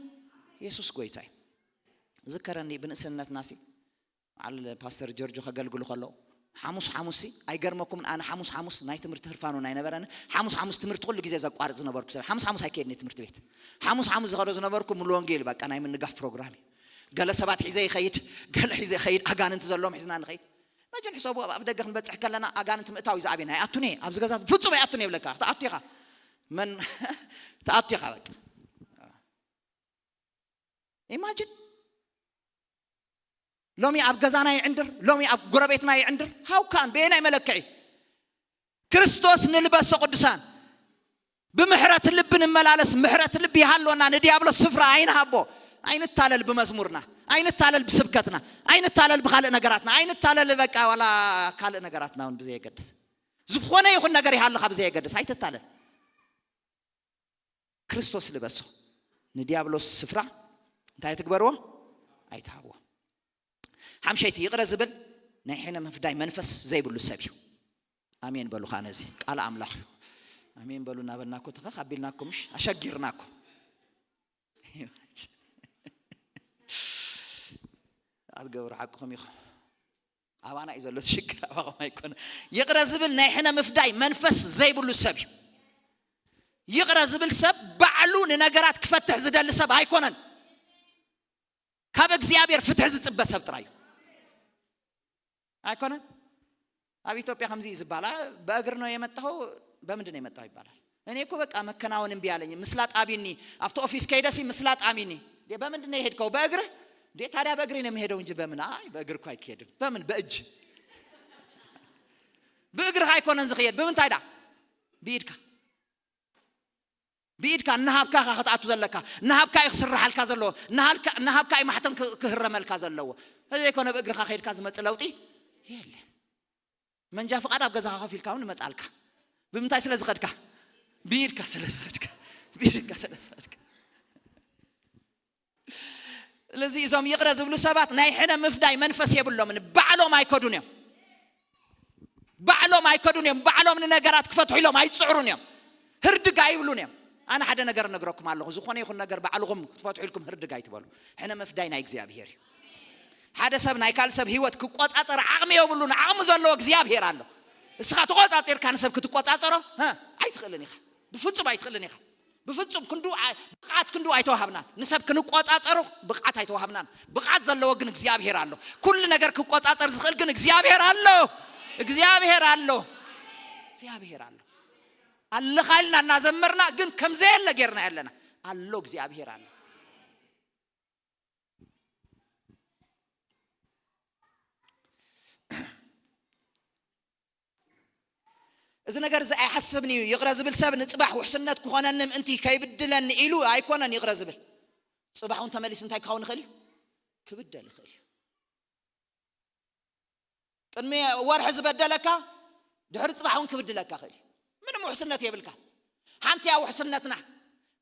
የሱስ ጎይታ እዩ። ዝከረኒ ብንእስነትና ሲ ዓል ፓስተር ጆርጆ ከገልግሉ ከለዉ ሓሙስ ሓሙስ ሲ ኣይገርመኩምን? ኣነ ሓሙስ ሓሙስ ናይ ትምህርቲ ህርፋኑ ናይ ነበረኒ ሓሙስ ሓሙስ ትምህርቲ ኩሉ ግዜ ዘቋርጽ ዝነበርኩ ሰብ። ሓሙስ ሓሙስ ኣይከየድን እየ ትምህርቲ ቤት። ሓሙስ ሓሙስ ዝኸዶ ዝነበርኩ ሙሉ ወንጌል በቃ ናይ ምንጋፍ ፕሮግራም እዩ። ገለ ሰባት ሒዘ ይኸይድ፣ ገለ ሒዘ ይኸይድ፣ ኣጋንንቲ ዘለዎም ሒዝና ንኸይድ። መጀን ሕሰቡ ኣብ ኣፍ ደገ ክንበጽሕ ከለና ኣጋንንቲ ምእታው እዩ ዝኣብየና። ኣይኣቱን እየ ኣብዚ ገዛ ፍጹም ኣይኣቱን እየ ይብለካ። ትኣቱ ኢኻ መን ትኣቱ ኢኻ በቃ። ኢማጅን ሎሚ ኣብ ገዛና ይዕንድር፣ ሎሚ ኣብ ጎረቤትና ይዕንድር። ሃውካን በየናይ መለክዒ? ክርስቶስ ንልበሶ ቅዱሳን። ብምሕረት ልቢ ንመላለስ፣ ምሕረት ልቢ ይሃልወና። ንዲያብሎስ ስፍራ ኣይንሃቦ። ኣይንታለል ብመዝሙርና፣ ኣይንታለል ብስብከትና፣ ኣይንታለል ብካልእ ነገራትና፣ ኣይንታለል በቃ ዋላ ካልእ ነገራትና እውን ብዘየገድስ፣ ዝኾነ ይኹን ነገር ይሃልኻ ብዘየገድስ ኣይትታለል። ክርስቶስ ልበሶ። ንዲያብሎስ ስፍራ እንታይ ትግበርዎ? ኣይትሃብዎ። ሓምሸይቲ፣ ይቕረ ዝብል ናይ ሕነ ምፍዳይ መንፈስ ዘይብሉ ሰብ እዩ። ኣሜን በሉ። ካ ነዚ ቃል ኣምላኽ እዩ። ኣሜን በሉ እናበልና እኮ ተኸኽ ኣቢልና እኮ ምሽ ኣሸጊርና እኮ። ኣትገብሩ ሓቅኹም ኢኹም። ኣባና እዩ ዘሎ እቲ ሽግር፣ ኣባኹም ኣይኮነ። ይቕረ ዝብል ናይ ሕነ ምፍዳይ መንፈስ ዘይብሉ ሰብ እዩ። ይቕረ ዝብል ሰብ ባዕሉ ንነገራት ክፈትሕ ዝደሊ ሰብ ኣይኮነን። ካብ እግዚኣብሔር ፍትሒ ዝጽበ ሰብ ጥራይ እዩ። ኣይኮነን? ኣብ ኢትዮጵያ ከምዚ እዩ ዝበሃል። "አ፣ በእግር ነው የመጣኸው፣ በምንድን ነው የመጣኸው?" ይባላል። እኔ እኮ በቃ መከናወን እምቢ አለኝ። ምስላጥ አቢኒ፣ ኣብቲ ኦፊስ ከይደሲ ምስላጥ አሚኒ። "እንዴ በምንድን ነው የሄድከው? በእግርህ?" "እንዴ ታዲያ በእግሬ ነው የምሄደው እንጂ በምን?" "አይ በእግር እኮ አይካሄድም። በምን? በእጅ። ብእግርህ አይኮነን ዝኽየድ። ብምንታይ ዳ? ብኢድካ። ብኢድካ እናሃብካ ኢኻ ክትኣቱ ዘለካ። እናሃብካ እዩ ክስርሓልካ ዘለዎ። እናሃልካ-፣ እናሃብካ እዩ ማሕተም ክ-፣ ክህረመልካ ዘለዎ። ተዘይኮነ ብእግርኻ ከይድካ ዝመጽእ ለውጢ የለን። መንጃ ፍቓድ ኣብ ገዛኻ ኮፍ ኢልካ እውን ይመጻልካ። ብምንታይ ስለ ዝኸድካ? ብኢድካ ስለ ዝኸድካ። ብኢድካ ስለ ዝኸድካ። ስለዚ እዞም ይቕረ ዝብሉ ሰባት ናይ ሕነ ምፍዳይ መንፈስ የብሎምን። ባዕሎም ኣይከዱን እዮም። ባዕሎም ኣይከዱን እዮም። ባዕሎም ንነገራት ክፈትሑ ኢሎም ኣይጽዕሩን እዮም። ህርድግ ኣይብሉን እዮም። ኣነ ሓደ ነገር እነግረኩም ኣለኹ። ዝኾነ ይኹን ነገር ባዕልኹም ክትፈትሑ ኢልኩም ህርድግ ኣይትበሉ። ሕነ ምፍዳይ ናይ እግዚኣብሔር እዩ። ሓደ ሰብ ናይ ካልእ ሰብ ህይወት ክቆጻጸር ዓቕሚ የብሉን። ዓቕሚ ዘለዎ እግዚኣብሔር ኣሎ። እስኻ ተቆጻጺርካ ንሰብ ክትቆጻጸሮ፣ ሀ፣ ኣይትኽእልን ኢኻ። ብፍጹም ኣይትኽእልን ኢኻ። ብፍጹም ክንዱ ኣ-፣ ብቕዓት ክንዱ ኣይተዋሃብናን። ንሰብ ክንቆጻጸሮ ብቕዓት ኣይተዋሃብናን። ብቕዓት ዘለዎ ግን እግዚኣብሔር ኣሎ። ኩሉ ነገር ክቆጻጸር ዝኽእል ግን እግዚኣብሔር ኣሎ። እግዚኣብሔር ኣሎ። እግዚኣብሔር ኣሎ። ኣለኻ ኢልና እናዘመርና ግን ከም ዘየለ ጌርና ያለና። ኣሎ፣ እግዚኣብሔር ኣሎ። "እዚ ነገር እዚ ኣይሓስብን እዩ። ይቕረ ዝብል ሰብ ንጽባሕ ውሕስነት ክኾነኒ ምእንቲ ከይብድለኒ ኢሉ ኣይኮነን ይቕረ ዝብል። ጽባሕ እውን ተመሊሱ እንታይ ክኸውን ይኽእል እዩ? ክብደል ይኽእል እዩ። ቅድሚ ወርሒ ዝበደለካ ድሕሪ ጽባሕ እውን ክብድለካ ይኽእል እዩ። ምንም ውሕስነት የብልካ። ሓንቲ እያ ውሕስነትና።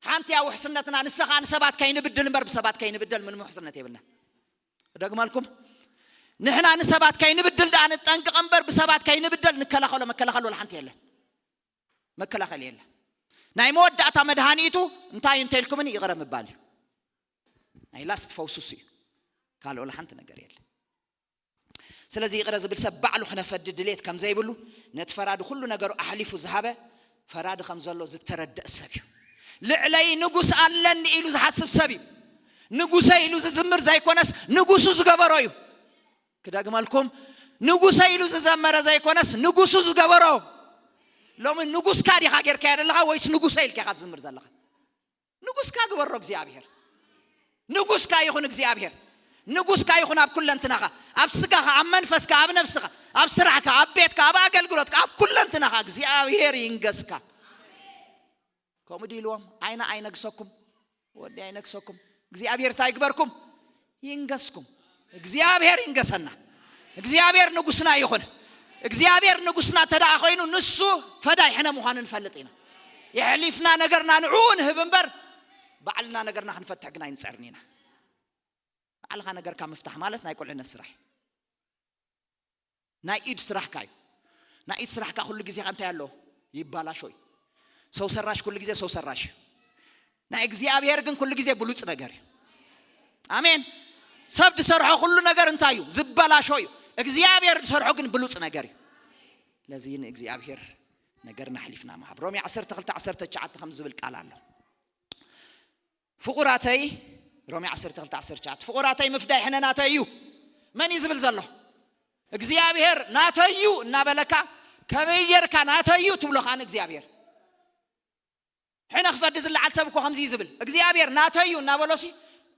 ሓንቲ እያ ውሕስነትና። ንስኻ ንሰባት ከይንብድል እምበር ብሰባት ከይንብደል ምንም ውሕስነት የብልና። እደግመልኩም፣ ንሕና ንሰባት ከይንብድል ደኣ ንጠንቅቕ እምበር ብሰባት ከይንብደል ንከላኸሎ መከላኸል ወላ ሓንቲ የለን። መከላኸሊ የለን። ናይ መወዳእታ መድሃኒቱ እንታይ እንተልኩምኒ ይቕረ ምባል እዩ። ናይ ላስት ፈውሱስ እዩ። ካልእ ወላ ሓንቲ ነገር የለን። ስለዚ ይቕረ ዝብል ሰብ ባዕሉ ክነፈዲ ድሌት ከም ዘይብሉ፣ ነቲ ፈራዲ ኩሉ ነገሩ ኣሕሊፉ ዝሃበ ፈራዲ ከም ዘሎ ዝተረደእ ሰብ እዩ። ልዕለይ ንጉስ ኣለኒ ኢሉ ዝሓስብ ሰብ እዩ። ንጉሰ ኢሉ ዝዝምር ዘይኮነስ ንጉሱ ዝገበሮ እዩ። ክደግመልኩም፣ ንጉሰ ኢሉ ዝዘመረ ዘይኮነስ ንጉሱ ዝገበሮ። ሎሚ ንጉስካ ዲኻ ጌርካዮ ዘለኻ ወይስ ንጉሰ ኢልካ ኢኻ ትዝምር ዘለኻ? ንጉስካ ግበሮ እግዚኣብሔር። ንጉስካ ይኹን እግዚኣብሔር። ንጉስካ ይኹን ኣብ ኩለንትናኻ፣ ኣብ ስጋኻ፣ ኣብ መንፈስካ፣ ኣብ ነፍስኻ፣ ኣብ ስራሕካ፣ ኣብ ቤትካ፣ ኣብ ኣገልግሎትካ፣ ኣብ ኩለንትናኻ እግዚኣብሔር ይንገስካ። ከምኡ ድዩ ኢልዎም? "ዓይና ኣይነግሰኩም፣ ወዲ ኣይነግሰኩም፣ እግዚኣብሔር እንታይ ይግበርኩም? ይንገስኩም። እግዚኣብሔር ይንገሰና። እግዚኣብሔር ንጉስና ይኹን። እግዚኣብሔር ንጉስና ተደኣ ኮይኑ ንሱ ፈዳይ ሕነ ምዃኑ ንፈልጥ ኢና። የሕሊፍና ነገርና ንዕኡ ንህብ እምበር ባዕልና ነገርና ክንፈትሕ ግን ኣይንጸርን ኢና።" ባዕልኻ ነገርካ ምፍታሕ ማለት ናይ ቁልዕነት ስራሕ እዩ። ናይ ኢድ ስራሕካ እዩ። ናይ ኢድ ስራሕካ ኩሉ ግዜ እንታይ ኣሎ? ይባላሾ እዩ። ሰው ሰራሽ ኩሉ ግዜ ሰው ሰራሽ እዩ። ናይ እግዚኣብሔር ግን ኩሉ ግዜ ብሉጽ ነገር እዩ። ኣሜን። ሰብ ዝሰርሖ ኩሉ ነገር እንታይ እዩ? ዝበላሾ እዩ። እግዚኣብሔር ዝሰርሖ ግን ብሉጽ ነገር እዩ። ለዚ ንእግዚኣብሔር ነገር ናሕሊፍና ምሃብ። ሮሜ ዓሰርተ ክልተ ዓሰርተ ትሽዓተ ከም ዝብል ቃል ኣሎ። ፍቑራተይ፣ ሮሜ ዓሰርተ ክልተ ዓሰርተ ትሽዓተ፣ ፍቑራተይ ምፍዳይ ሕነ ናተይ እዩ። መን እዩ ዝብል ዘሎ? እግዚኣብሔር ናተይ እዩ እናበለካ፣ ከመይ ጌርካ ናተይ እዩ ትብሎ ከኣ ንእግዚኣብሔር? ሕነ ክፈዲ ዝለዓል ሰብ እኮ ከምዚ እዩ ዝብል፣ እግዚኣብሔር ናተይ እዩ እናበሎሲ፣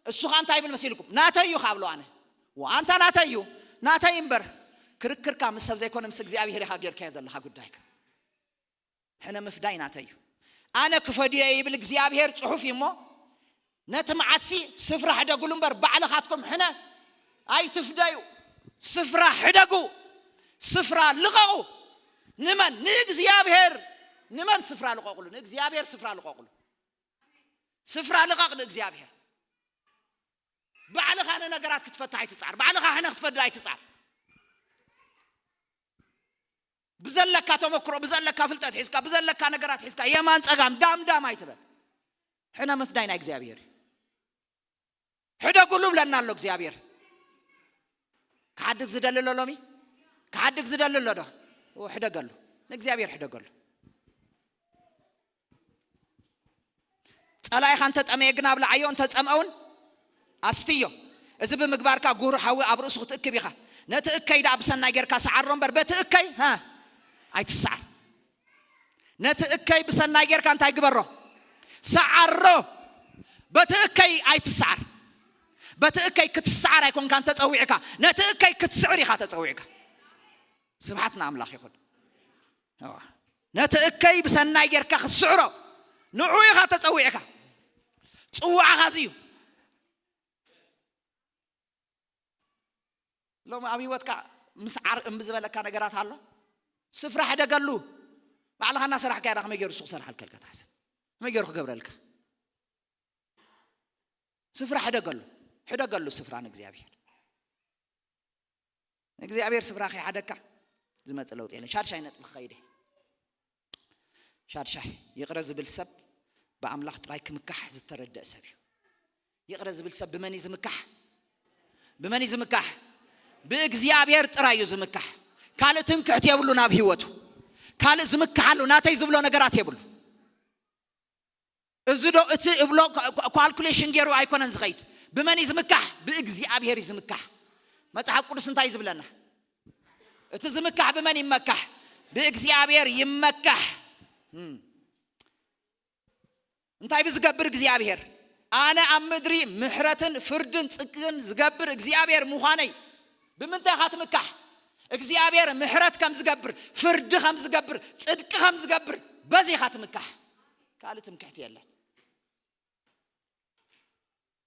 እሱ ኸኣ እንታይ ይብል መሲልኩም? ናተይ እዩ ካብ ኣሎ ኣነ። ወኣንታ ናተይ እዩ፣ ናተይ እምበር። ክርክርካ ምስ ሰብ ዘይኮነ ምስ እግዚኣብሔር ኢኻ ጌርካዮ ዘለኻ ጉዳይካ። ሕነ ምፍዳይ ናተይ እዩ። ኣነ ክፈድዮ ይብል እግዚኣብሔር ጽሑፍ እዩ እሞ፣ ነቲ መዓሲ ስፍራ ሕደጉሉ እምበር ባዕልኻትኩም ሕነ ኣይትፍደዩ። ስፍራ ሕደጉ፣ ስፍራ ልቐቑ። ንመን? ንእግዚኣብሔር። ንመን ስፍራ ልቐቑሉ? ንእግዚኣብሔር ስፍራ ልቐቑሉ። ስፍራ ልቐቕ ንእግዚኣብሔር። ባዕልኻ ንነገራት ክትፈትሕ ኣይትጻር። ባዕልኻ ሕነ ክትፈድይ ኣይትጻር። ብዘለካ ተመክሮ፣ ብዘለካ ፍልጠት ሒዝካ፣ ብዘለካ ነገራት ሒዝካ የማን ጸጋም ዳም ዳም ኣይትበል። ሕነ ምፍዳይ ናይ እግዚኣብሔር እዩ። ሕደጉሉ ብለና ኣሎ እግዚኣብሔር። ክሓድግ ዝደሊ ኣሎ ሎሚ? ክሓድግ ዝደሊ ኣሎ ዶ? ኦ፣ ሕደገሉ። ንእግዚኣብሔር ሕደገሉ። ጸላኢኻ እንተጠመየ ግን ኣብልዓዮ፣ እንተጸምአ እውን ኣስትዮ። እዚ ብምግባርካ ጉህር ሓዊ ኣብ ርእሱ ክትእክብ ኢኻ። ነቲ እከይ ደኣ ብሰናይ ጌርካ ሰዓሮ እምበር በቲ እከይ፣ ሃ፣ ኣይትስዓር። ነቲ እከይ ብሰናይ ጌርካ እንታይ ግበሮ? ሰዓሮ። በቲ እከይ ኣይትስዓር። በቲ እከይ ክትስዓር ኣይኮንካን ተጸዊዕካ፣ ነቲ እከይ ክትስዕር ኢኻ ተጸዊዕካ። ስብሓት ንኣምላኽ ይኹን። እዋ። ነቲ እከይ ብሰናይ ጌርካ ክትስዕሮ ንዑ ኢኻ ተጸዊዕካ። ጽዋዕኻ እዚ እዩ። ሎሚ ኣብ ህይወትካ ምስዓር እምቢ ዝበለካ ነገራት ኣሎ? ስፍራ ሕደገሉ። ባዕልኻ እናሰራሕካዮ ዳ ከመይ ገይሩ እሱ ክሰርሓልካ ኢልካ ትሓስብ? ከመይ ገይሩ ክገብረልካ? ስፍራ ሕደገሉ። ሕደገሉ ስፍራ ንእግዚኣብሔር። ንእግዚኣብሔር ስፍራ ከይሓደግካ ዝመጽእ ለውጢ የለን። ሻድሻይ ነጥቢ ክኸይድ እየ። ሻድሻይ፣ ይቕረ ዝብል ሰብ ብኣምላኽ ጥራይ ክምካሕ ዝተረደእ ሰብ እዩ። ይቕረ ዝብል ሰብ ብመን እዩ ዝምካሕ? ብመን እዩ ዝምካሕ? ብእግዚኣብሔር ጥራይ እዩ ዝምካሕ። ካልእ ትምክሕቲ የብሉን ኣብ ህይወቱ። ካልእ ዝምክሓሉ ናተይ ዝብሎ ነገራት የብሉ። እዚ ዶ እቲ እብሎ ኳ-፣ ኳ-፣ ኳልኩሌሽን ገይሩ ኣይኮነን ዝኸይድ። ብመን እዩ ዝምካሕ? ብእግዚኣብሔር እዩ ዝምካሕ። መጽሓፍ ቅዱስ እንታይ እዩ ዝብለና? እቲ ዝምካሕ ብመን ይመካሕ? ብእግዚኣብሔር ይመካሕ። እም። እንታይ ብዝገብር እግዚኣብሔር? ኣነ ኣብ ምድሪ ምሕረትን ፍርድን ጽድቅን ዝገብር እግዚኣብሔር ምዃነይ ብምንታይ ኢኻ ትምካሕ? እግዚኣብሔር ምሕረት ከም ዝገብር፣ ፍርዲ ከም ዝገብር፣ ጽድቂ ከም ዝገብር በዚ ኢኻ ትምካሕ። ካልእ ትምክሕቲ የለን።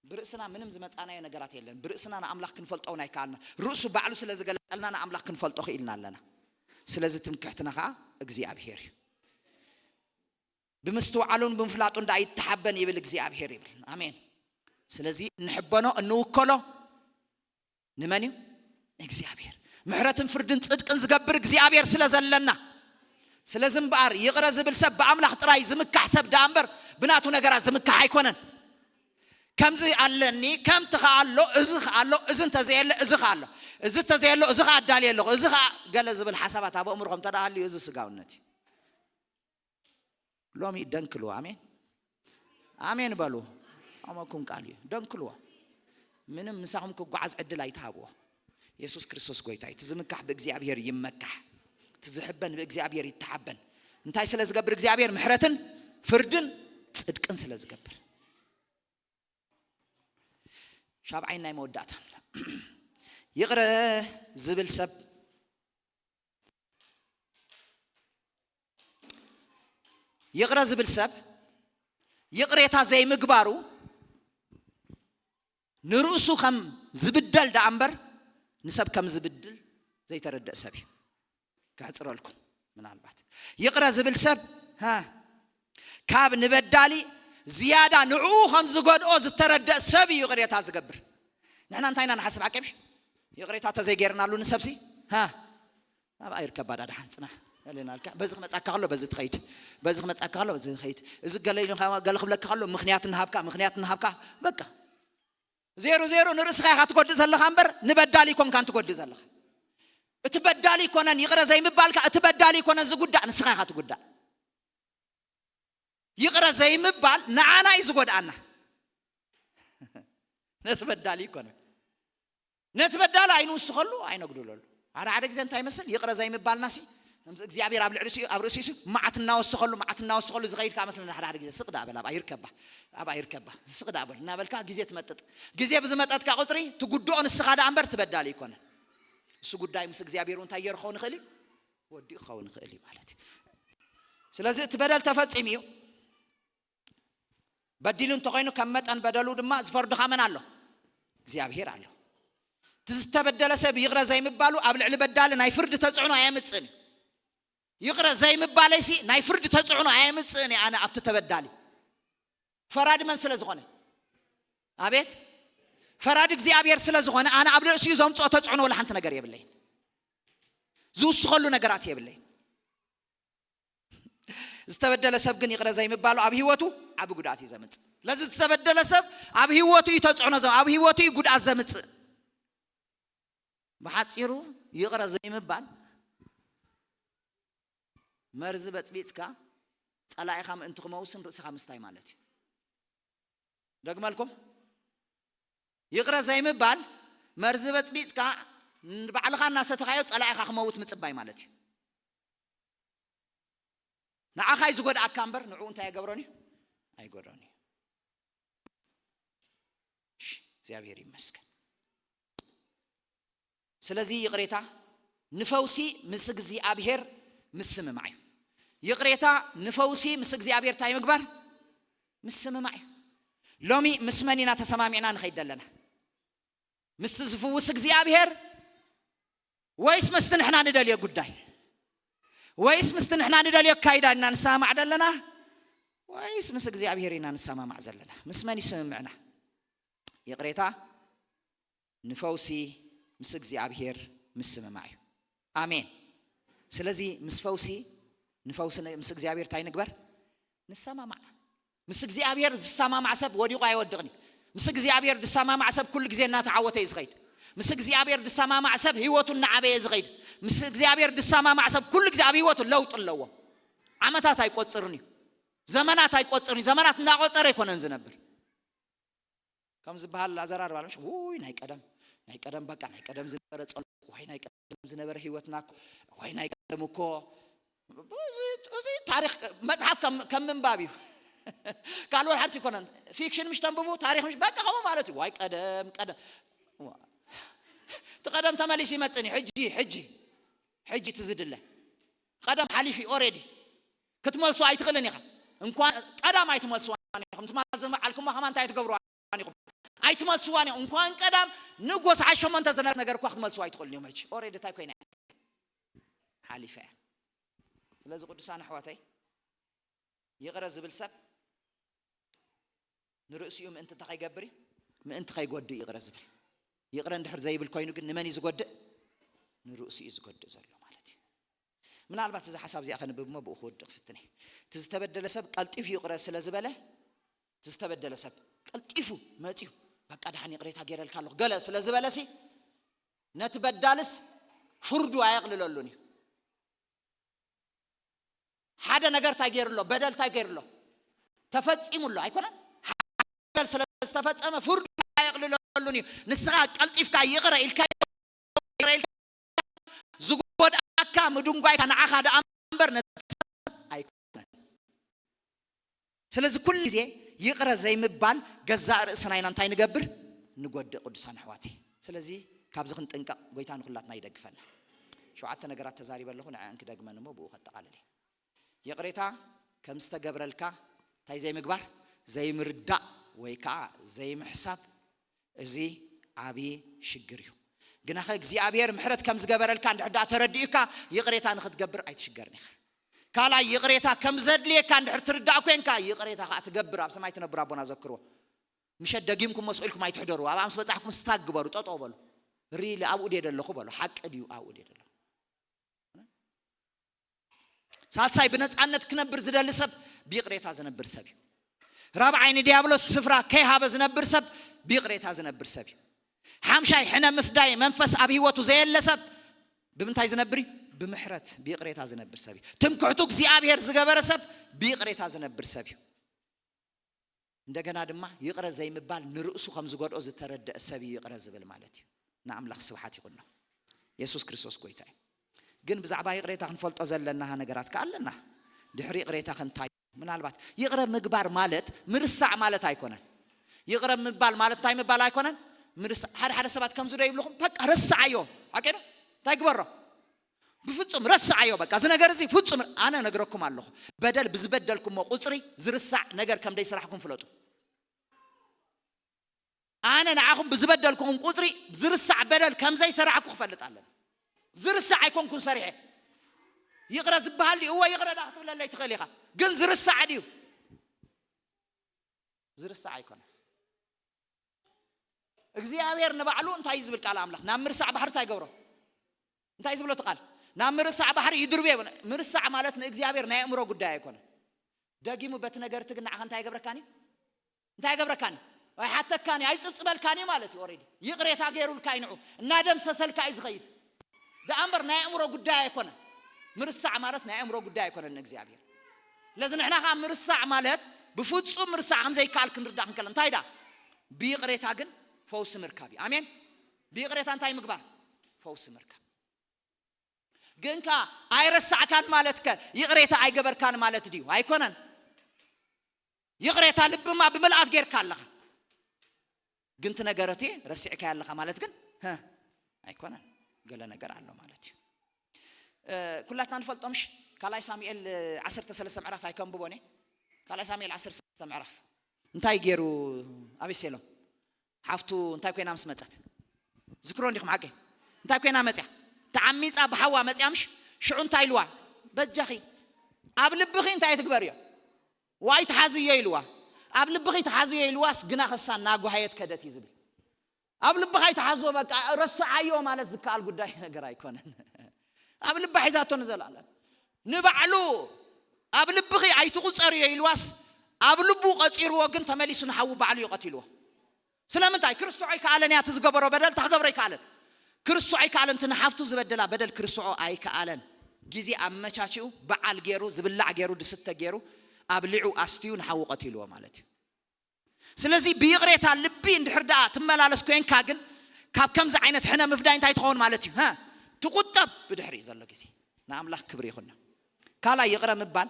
ብርእስና ምንም ዝመጻናዮ ነገራት የለን። ብርእስና ንኣምላኽ ክንፈልጦ እውን ኣይከኣልና። ርእሱ ባዕሉ ስለ ዝገለጸልና ንኣምላኽ ክንፈልጦ ክኢልና ኣለና። ስለዚ ትምክሕትና ኸዓ እግዚኣብሔር እዩ። ብምስትውዓሉን ብምፍላጡን ደኣ ይተሓበን ይብል እግዚኣብሔር ይብል። ኣሜን። ስለዚ እንሕበኖ፣ እንውከሎ ንመን እዩ? ንእግዚኣብሔር። ምሕረትን ፍርድን ጽድቅን ዝገብር እግዚኣብሔር ስለ ዘለና። ስለዚ እምበኣር ይቕረ ዝብል ሰብ ብኣምላኽ ጥራይ ዝምካሕ ሰብ ደኣ እምበር ብናቱ ነገራት ዝምካሕ ኣይኮነን። ከምዚ ኣለኒ፣ ከምቲ ኸኣ ኣሎ፣ እዚ ኸኣ ኣሎ፣ እዚ እንተዘየለ፣ እዚ ኸኣ ኣሎ፣ እዚ እንተዘየሎ፣ እዚ ኸኣ ኣዳልየ ኣለኹ፣ እዚ ኸኣ ገለ ዝብል ሓሳባት ኣብ ኣእምሮኹም እንተ ደኣ ሃልዩ፣ እዚ ስጋውነት እዩ። ሎሚ ደንክልዎ። ኣሜን፣ ኣሜን በሉ። ኣመኩም ቃል እዩ። ደንክልዎ። ምንም ምሳኹም ክጓዓዝ ዕድል ኣይትሃብዎ። የሱስ ክርስቶስ ጎይታ እዩ። እቲ ዝምካሕ ብእግዚኣብሔር ይመካሕ። እቲ ዝሕበን ብእግዚኣብሔር ይተሓበን። እንታይ ስለ ዝገብር? እግዚኣብሔር ምሕረትን ፍርድን ጽድቅን ስለ ዝገብር። ሻብዓይ ናይ መወዳእታ። ይቕረ ዝብል ሰብ፣ ይቕረ ዝብል ሰብ ይቕሬታ ዘይምግባሩ ንርእሱ ከም ዝብደል ደኣ እምበር ንሰብ ከም ዝብድል ዘይተረድእ ሰብ እዩ። ከሕጽረልኩም ምናልባት። ይቕረ ዝብል ሰብ፣ ሃ፣ ካብ ንበዳሊ ዝያዳ ንዕኡ ከም ዝጎድኦ ዝተረድእ ሰብ እዩ ይቕሬታ ዝገብር። ንሕና እንታይ ኢና ንሓስብ? ዓቀብሽ ይቕሬታ ተዘይጌርናሉ ንሰብሲ፣ ሃ፣ ኣብኣ ይርከባ ዳ ደሓን ጽናሕ። ገለ ናልካ፣ በዚ ክመጻካ ከሎ በዚ ትኸይድ፣ በዚ ክመጻካ ከሎ በዚ ትኸይድ፣ እዚ ገለ ኢሉ ገለ ክብለካ ከሎ ምኽንያት እናሃብካ፣ ምኽንያት እናሃብካ፣ በቃ። ዜሮ ዜሮ ንርእስኻ ኢኻ ትጎድእ ዘለኻ እምበር ንበዳሊ ኣይኮንካን ትጎድእ ዘለኻ። እቲ በዳሊ ኣይኮነን ይቕረ ዘይምባልካ፣ እቲ በዳሊ ኣይኮነን ዝጉዳእ፣ ንስኻ ኢኻ ትጉዳእ። ይቕረ ዘይምባል ንዓና እዩ ዝጎድኣና። ነቲ በዳሊ ኣይኮነን። ነቲ በዳሊ ኣይንውስኸሉ፣ ኣይነጉድለሉ። ሓደ ሓደ ግዜ እንታይ ይመስል? ይቕረ ዘይምባልና ሲ፣ እግዚኣብሔር ኣብ ልዕሊ ሲኡ፣ ኣብ ርእሲኡ ሲ፣ መዓት እናወሰኸሉ፣ መዓት እናወሰኸሉ ዝኸይድ ከኣ መስለና። ሓደ ሓደ ግዜ ስቕ ደኣ በል፣ ኣብኣ ይርከባ፣ ኣብኣ ይርከባ፣ ስቕ ደኣ በል እናበልካ ግዜ ትመጥጥ። ግዜ ብዝመጠጥካ ቁጽሪ ትጉድኦ ንስኻ ደኣ እምበር እቲ በዳሊ ኣይኮነን። እሱ ጉዳይ ምስ እግዚኣብሔር እንታይ ገይሩ ክኸውን ይኽእል እዩ? ወዲኡ ክኸውን ይኽእል እዩ ማለት እዩ። ስለዚ እቲ በደል ተፈጺሙ እዩ። በዲሉ እንተኾይኑ ከም መጠን በደሉ ድማ ዝፈርድኻ መን ኣሎ? እግዚኣብሔር ኣሎ። እቲ ዝተበደለ ሰብ ይቕረ ዘይምባሉ ኣብ ልዕሊ በዳሊ ናይ ፍርዲ ተጽዕኖ ኣየምጽእን እዩ። ይቕረ ዘይምባለይሲ ናይ ፍርዲ ተጽዕኖ ኣየምጽእን እየ ኣነ ኣብቲ ተበዳሊ። ፈራዲ መን ስለ ዝኾነ? ኣቤት፣ ፈራዲ እግዚኣብሔር ስለ ዝኾነ ኣነ ኣብ ርእሲኡ ዘምጽኦ ተጽዕኖ ወላ ሓንቲ ነገር የብለይን። ዝውስኸሉ ነገራት የብለይን። ዝተበደለ ሰብ ግን ይቕረ ዘይምባሉ ኣብ ህይወቱ ዓቢ ጉድኣት እዩ ዘምጽእ። ስለዚ ዝተበደለ ሰብ ኣብ ህይወቱ እዩ ተጽዕኖ ዘ-፣ ኣብ ህይወቱ እዩ ጉድኣት ዘምጽእ። ብሓጺሩ ይቕረ ዘይምባል መርዚ በጽቢጽካ ጸላኢኻ ምእንቲ ክመውስን ርእስኻ ምስታይ ማለት እዩ። ደግመልኩም፣ ይቕረ ዘይምባል መርዚ በጽቢጽካ ንባዕልኻ እናሰተኻዮ ጸላኢኻ ክመውት ምጽባይ ማለት እዩ። ንዓኻ እዩ ዝጎድኣካ እምበር ንዕኡ እንታይ ኣይገብሮን እዩ? ኣይጎድኦን እዩ። እሺ፣ እግዚኣብሔር ይመስገን። ስለዚ ይቕሬታ ንፈውሲ ምስ እግዚኣብሔር ምስምማዕ እዩ። ይቕሬታ ንፈውሲ ምስ እግዚኣብሔር እንታይ ምግባር? ምስምማዕ እዩ። ሎሚ ምስ መን ኢና ተሰማሚዕና ንኸይድ ዘለና? ምስቲ ዝፍውስ እግዚኣብሔር ወይስ ምስቲ ንሕና ንደልዮ ጉዳይ? ወይስ ምስቲ ንሕና ንደልዮ ኣካይዳ ኢና ንሰማማዕ ዘለና? ወይስ ምስ እግዚኣብሔር ኢና ንሰማማዕ ዘለና? ምስ መን እዩ ስምምዕና? ይቕሬታ ንፈውሲ ምስ እግዚኣብሔር ምስምማዕ እዩ። ኣሜን። ስለዚ ምስ ፈውሲ፣ ንፈውሲ ን-፣ ምስ እግዚኣብሔር እንታይ ንግበር? ንሰማማዕ። ምስ እግዚኣብሔር ዝሰማማዕ ሰብ ወዲቑ ኣይወድቕን እዩ። ምስ እግዚኣብሔር ዝሰማማዕ ሰብ ኩሉ ግዜ እናተዓወተ እዩ ዝኸይድ። ምስ እግዚኣብሔር ዝሰማማዕ ሰብ ህይወቱ እናዓበየ ዝኸይድ። ምስ እግዚኣብሔር ዝሰማማዕ ሰብ ኩሉ ግዜ ኣብ ህይወቱ ለውጢ ኣለዎ። ዓመታት ኣይቆጽርን እዩ። ዘመናት ኣይቆጽርን እዩ። ዘመናት እናቆጸረ ኣይኮነን ዝነብር። ከም ዝበሃል ኣዘራርባ ኣሎ፣ ምሽ? ውይ፣ ናይ ቀደም፣ ናይ ቀደም፣ በቃ፣ ናይ ቀደም ዝነበረ ጸሎት፣ ወይ ናይ ቀደም ዝነበረ ህይወትና እኮ፣ ወይ ናይ ቀደም እኮ፣ እዚ፣ እዚ ታሪኽ መጽሓፍ ከም፣ ከም ምንባብ እዩ። ካልእ ሓንቲ ኣይኮነን። ፊክሽን ምሽ ተንብቡ፣ ታሪኽ ምሽ፣ በቃ፣ ከምኡ ማለት እዩ። ዋይ፣ ቀደም፣ ቀደም። ዋ። እቲ ቀደም ተመሊሱ ይመጽእን እዩ። ሕጂ፣ ሕጂ፣ ሕጂ እቲ ዝድለ። ቀደም ሓሊፉ እዩ፣ ኦሬዲ። ክትመልሱ ኣይትኽእልን ኢኻ። እንኳን ቀዳም ኣይትመልስዋን ኢኹም። ትማል ዝመዓልኩሞ ከማን እንታይ ትገብርዋ ኢኹም? ኣይትመልስዋን ኢኹም። እንኳን ቀዳም ንጎ ሰዓት ሸሞንተ ዝነበረ ነገር እኳ ክትመልስዋ ኣይትኽእሉን እዮም። ሕጂ ኦሬዲ እንታይ ኮይና እያ? ሓሊፋ እያ። ስለዚ ቅዱሳን ኣሕዋተይ፣ ይቕረ ዝብል ሰብ ንርእሲኡ ምእንቲ እንታይ ከይገብር እዩ? ምእንቲ ከይጎድእ ይቕረ ዝብል። ይቕረ እንድሕር ዘይብል ኮይኑ ግን ንመን እዩ ዝጎድእ? ንርእሱ እዩ ዝጎድእ ዘሎ ማለት እዩ። ምናልባት እዚ ሓሳብ እዚኣ ከንብብ እሞ ብኡ ክወድቕ ክፍትን እየ። እቲ ዝተበደለ ሰብ ቀልጢፉ ይቕረ ስለ ዝበለ፣ እቲ ዝተበደለ ሰብ ቀልጢፉ መጺኡ፣ በቃ፣ ደሓን ይቕሬታ ገይረልካ ኣለኹ፣ ገለ ስለ ዝበለ ሲ፣ ነቲ በዳልስ ፍርዱ ኣየቕልለሉን እዩ። ሓደ ነገር እንታይ ገይሩ ኣሎ? በደል እንታይ ገይሩ ኣሎ? ተፈጺሙ ኣሎ ኣይኮነን? በደል ስለ ዝተፈጸመ ፍርዱ ኣየቕልለሉን እዩ። ንስኻ ቀልጢፍካ ይቕረ ኢልካ፣ ይቕረ ኢልካ፣ ዝጎድኣካ ምድንጓይካ ንዓኻ ደኣ እምበር ነቲ ሰብ ኣይኮነን። ስለዚ ኩሉ ግዜ ይቕረ ዘይምባል ገዛእ ርእስና ኢና እንታይ ንገብር? ንጎድእ፣ ቅዱሳን ኣሕዋተይ። ስለዚ ካብዚ ክንጥንቀቕ ጎይታ ንኹላትና ይደግፈና። ሸውዓተ ነገራት ተዛሪበ ኣለኹ፣ ንዐን ክደግመን እሞ ብኡ ከጠቓልል እየ። ይቕሬታ ከም ዝተገብረልካ እንታይ ዘይምግባር? ዘይምርዳእ ወይ ከዓ ዘይምሕሳብ፣ እዚ ዓብዪ ሽግር እዩ። ግናኸ እግዚኣብሔር ምሕረት ከም ዝገበረልካ እንድሕር ደኣ ተረዲኡካ ይቕሬታ ንኽትገብር ኣይትሽገርን ኢኻ። ካልኣይ፣ ይቕሬታ ከም ዘድልየካ እንድሕር ትርዳእ ኮንካ ይቕሬታ ከዓ ትገብር፣ ኣብ ሰማይ ትነብር ኣቦና ዘክርዎ። ምሸት ደጊምኩም መስኡ ኢልኩም ኣይትሕደሩ። ኣብኣ ምስ በጻሕኩም ስታግ ግበሩ፣ ጠጠው በሉ። ሪሊ ኣብኡ ድየ ደለኹ በሉ። ሓቂ ድዩ ኣብኡ ድየ ደለኹ? ሳልሳይ፣ ብነጻነት ክነብር ዝደሊ ሰብ ብይቕሬታ ዝነብር ሰብ እዩ። ራብዓይ ንዲያብሎስ ስፍራ ከይሃበ ዝነብር ሰብ ብይቕሬታ ዝነብር ሰብ እዩ። ሓምሻይ ሕነ ምፍዳይ መንፈስ ኣብ ህይወቱ ዘየለ ሰብ ብምንታይ ዝነብር እዩ? ብምሕረት ብይቕሬታ ዝነብር ሰብ እዩ። ትምክሕቱ እግዚኣብሔር ዝገበረ ሰብ ብይቕሬታ ዝነብር ሰብ እዩ። እንደገና ድማ ይቕረ ዘይምባል ንርእሱ ከም ዝጎድኦ ዝተረደአ ሰብ እዩ ይቕረ ዝብል ማለት እዩ። ንኣምላኽ ስብሓት ይኹኖ። የሱስ ክርስቶስ ጎይታ እዩ። ግን ብዛዕባ ይቕሬታ ክንፈልጦ ዘለና ነገራት ከ ኣለና? ድሕሪ ይቕሬታ ከ እንታይ? ምናልባት ይቕረ ምግባር ማለት ምርሳዕ ማለት ኣይኮነን። ይቕረ ምባል ማለት እንታይ ምባል ኣይኮነን? ምርሳዕ። ሓደ ሓደ ሰባት ከምዚ ዶ ይብልኹም? በቃ ረስዓዮ። ሓቂ ዶ? እንታይ ግበሮ? ብፍጹም ረስዓዮ። በቃ እዚ ነገር እዚ ፍጹም። ኣነ ነግረኩም ኣለኹ፣ በደል ብዝበደልኩሞ ቁጽሪ ዝርሳዕ ነገር ከም ደይሰራሕኩም ፍለጡ። ኣነ ንዓኹም ብዝበደልኩኹም ቁጽሪ ዝርሳዕ በደል ከም ዘይሰራሕኩ ክፈልጥ ኣለኒ። ዝርሳዕ ኣይኮንኩን ሰሪሐ። ይቕረ ዝበሃል ድዩ? እወ ይቕረ ዳ ክትብለለይ ትኽእል ኢኻ፣ ግን ዝርሳዕ ድዩ? ዝርሳዕ ኣይኮነን። እግዚኣብሔር ንባዕሉ እንታይ እዩ ዝብል ቃል ኣምላኽ? ናብ ምርሳዕ ባሕሪ እንታይ ይገብሮ? እንታይ ዝብሎ እቲ ቃል? ናብ ምርሳዕ ባሕሪ ይድርብዮ። ምርሳዕ ማለት ንእግዚኣብሔር ናይ ኣእምሮ ጉዳይ ኣይኮነን። ደጊሙ በቲ ነገር እቲ ግን ንዓኻ እንታይ ይገብረካን እዩ? እንታይ ይገብረካን እዩ? ኣይሓተካን እዩ፣ ኣይጽብጽበልካን እዩ ማለት እዩ። ኦሬዲ ይቕሬታ ገይሩልካ እዩ፣ ንዑ እናደምሰሰልካ እዩ ዝኸይድ። ደኣ እምበር ናይ ኣእምሮ ጉዳይ ኣይኮነን። ምርሳዕ ማለት ናይ ኣእምሮ ጉዳይ ኣይኮነን ንእግዚኣብሔር። ስለዚ ንሕና ኸዓ ምርሳዕ ማለት ብፍጹም ምርሳዕ ከም ዘይከኣል ክንርዳእ ክንከል እንታይ ዳ? ብይቕሬታ ግን ፈውሲ ምርካብ እዩ። ኣሜን። ብይቕሬታ እንታይ ምግባር? ፈውሲ ምርካብ። ግን ከ ኣይረሳዕካን ማለት ከ ይቕሬታ ኣይገበርካን ማለት ድዩ? ኣይኮነን። ይቕሬታ ልብማ ብምልኣት ጌርካ ኣለኻ፣ ግን እቲ ነገር እቲ ረሲዕካዮ ኣለኻ ማለት ግን ህ ኣይኮነን። ገለ ነገር ኣሎ ማለት እዩ። እ፣ ኩላትና ንፈልጦ ምሽ ካልኣይ ሳሙኤል ዓሰርተ ሰለስተ ምዕራፍ ኣይከንብቦን እየ። ካልኣይ ሳሙኤል ዓሰርተ ሰለስተ ምዕራፍ እንታይ ገይሩ ኣቤሴሎም? ሓፍቱ እንታይ ኮይና ምስ መጸት? ዝክሮ እንዲኹም ሓቂ እንታይ ኮይና መጽያ? ተዓሚጻ ብሓዋ መጽያ ምሽ? ሽዑ እንታይ ኢልዋ? በጃኺ ኣብ ልብኺ እንታይ ትግበርዮ? ዋይ ተሓዝዮ ኢልዋ። ኣብ ልብኺ ተሓዝዮ ኢልዋስ ግና ከሳ እናጓሃየት ከደት እዩ ዝብል። ኣብ ልብኻ ይተሓዝዎ በቃ ረስዓዮ ማለት ዝከኣል ጉዳይ ነገር ኣይኮነን። ኣብ ልባ ሒዛቶ ንዘላለም ንባዕሉ ኣብ ልብኺ ኣይትቑጸርዮ ኢልዋስ ኣብ ልቡ ቐጺርዎ ግን ተመሊሱ ንሓዉ ባዕሉ እዩ ቀቲልዎ። ስለምንታይ? ክርስዖ ኣይከኣለን እያ። እቲ ዝገበሮ በደል እንታይ ክገብሮ ኣይከኣለን? ክርስዖ ኣይከኣለን። እቲ ንሓፍቱ ዝበደላ በደል ክርስዖ ኣይከኣለን። ግዜ ኣመቻችኡ በዓል ገይሩ ዝብላዕ ገይሩ ድስተ ገይሩ ኣብሊዑ ኣስትዩ ንሓዉ ቀቲልዎ ማለት እዩ። ስለዚ ብይቕሬታ ልቢ እንድሕር ደኣ ትመላለስ ኮይንካ ግን ካብ ከምዚ ዓይነት ሕነ ምፍዳይ እንታይ ትኸውን ማለት እዩ? ሀ? ትቑጠብ። ብድሕሪ ዘሎ ግዜ ንኣምላኽ ክብሪ ይኹን። ካልኣይ ይቕረ ምባል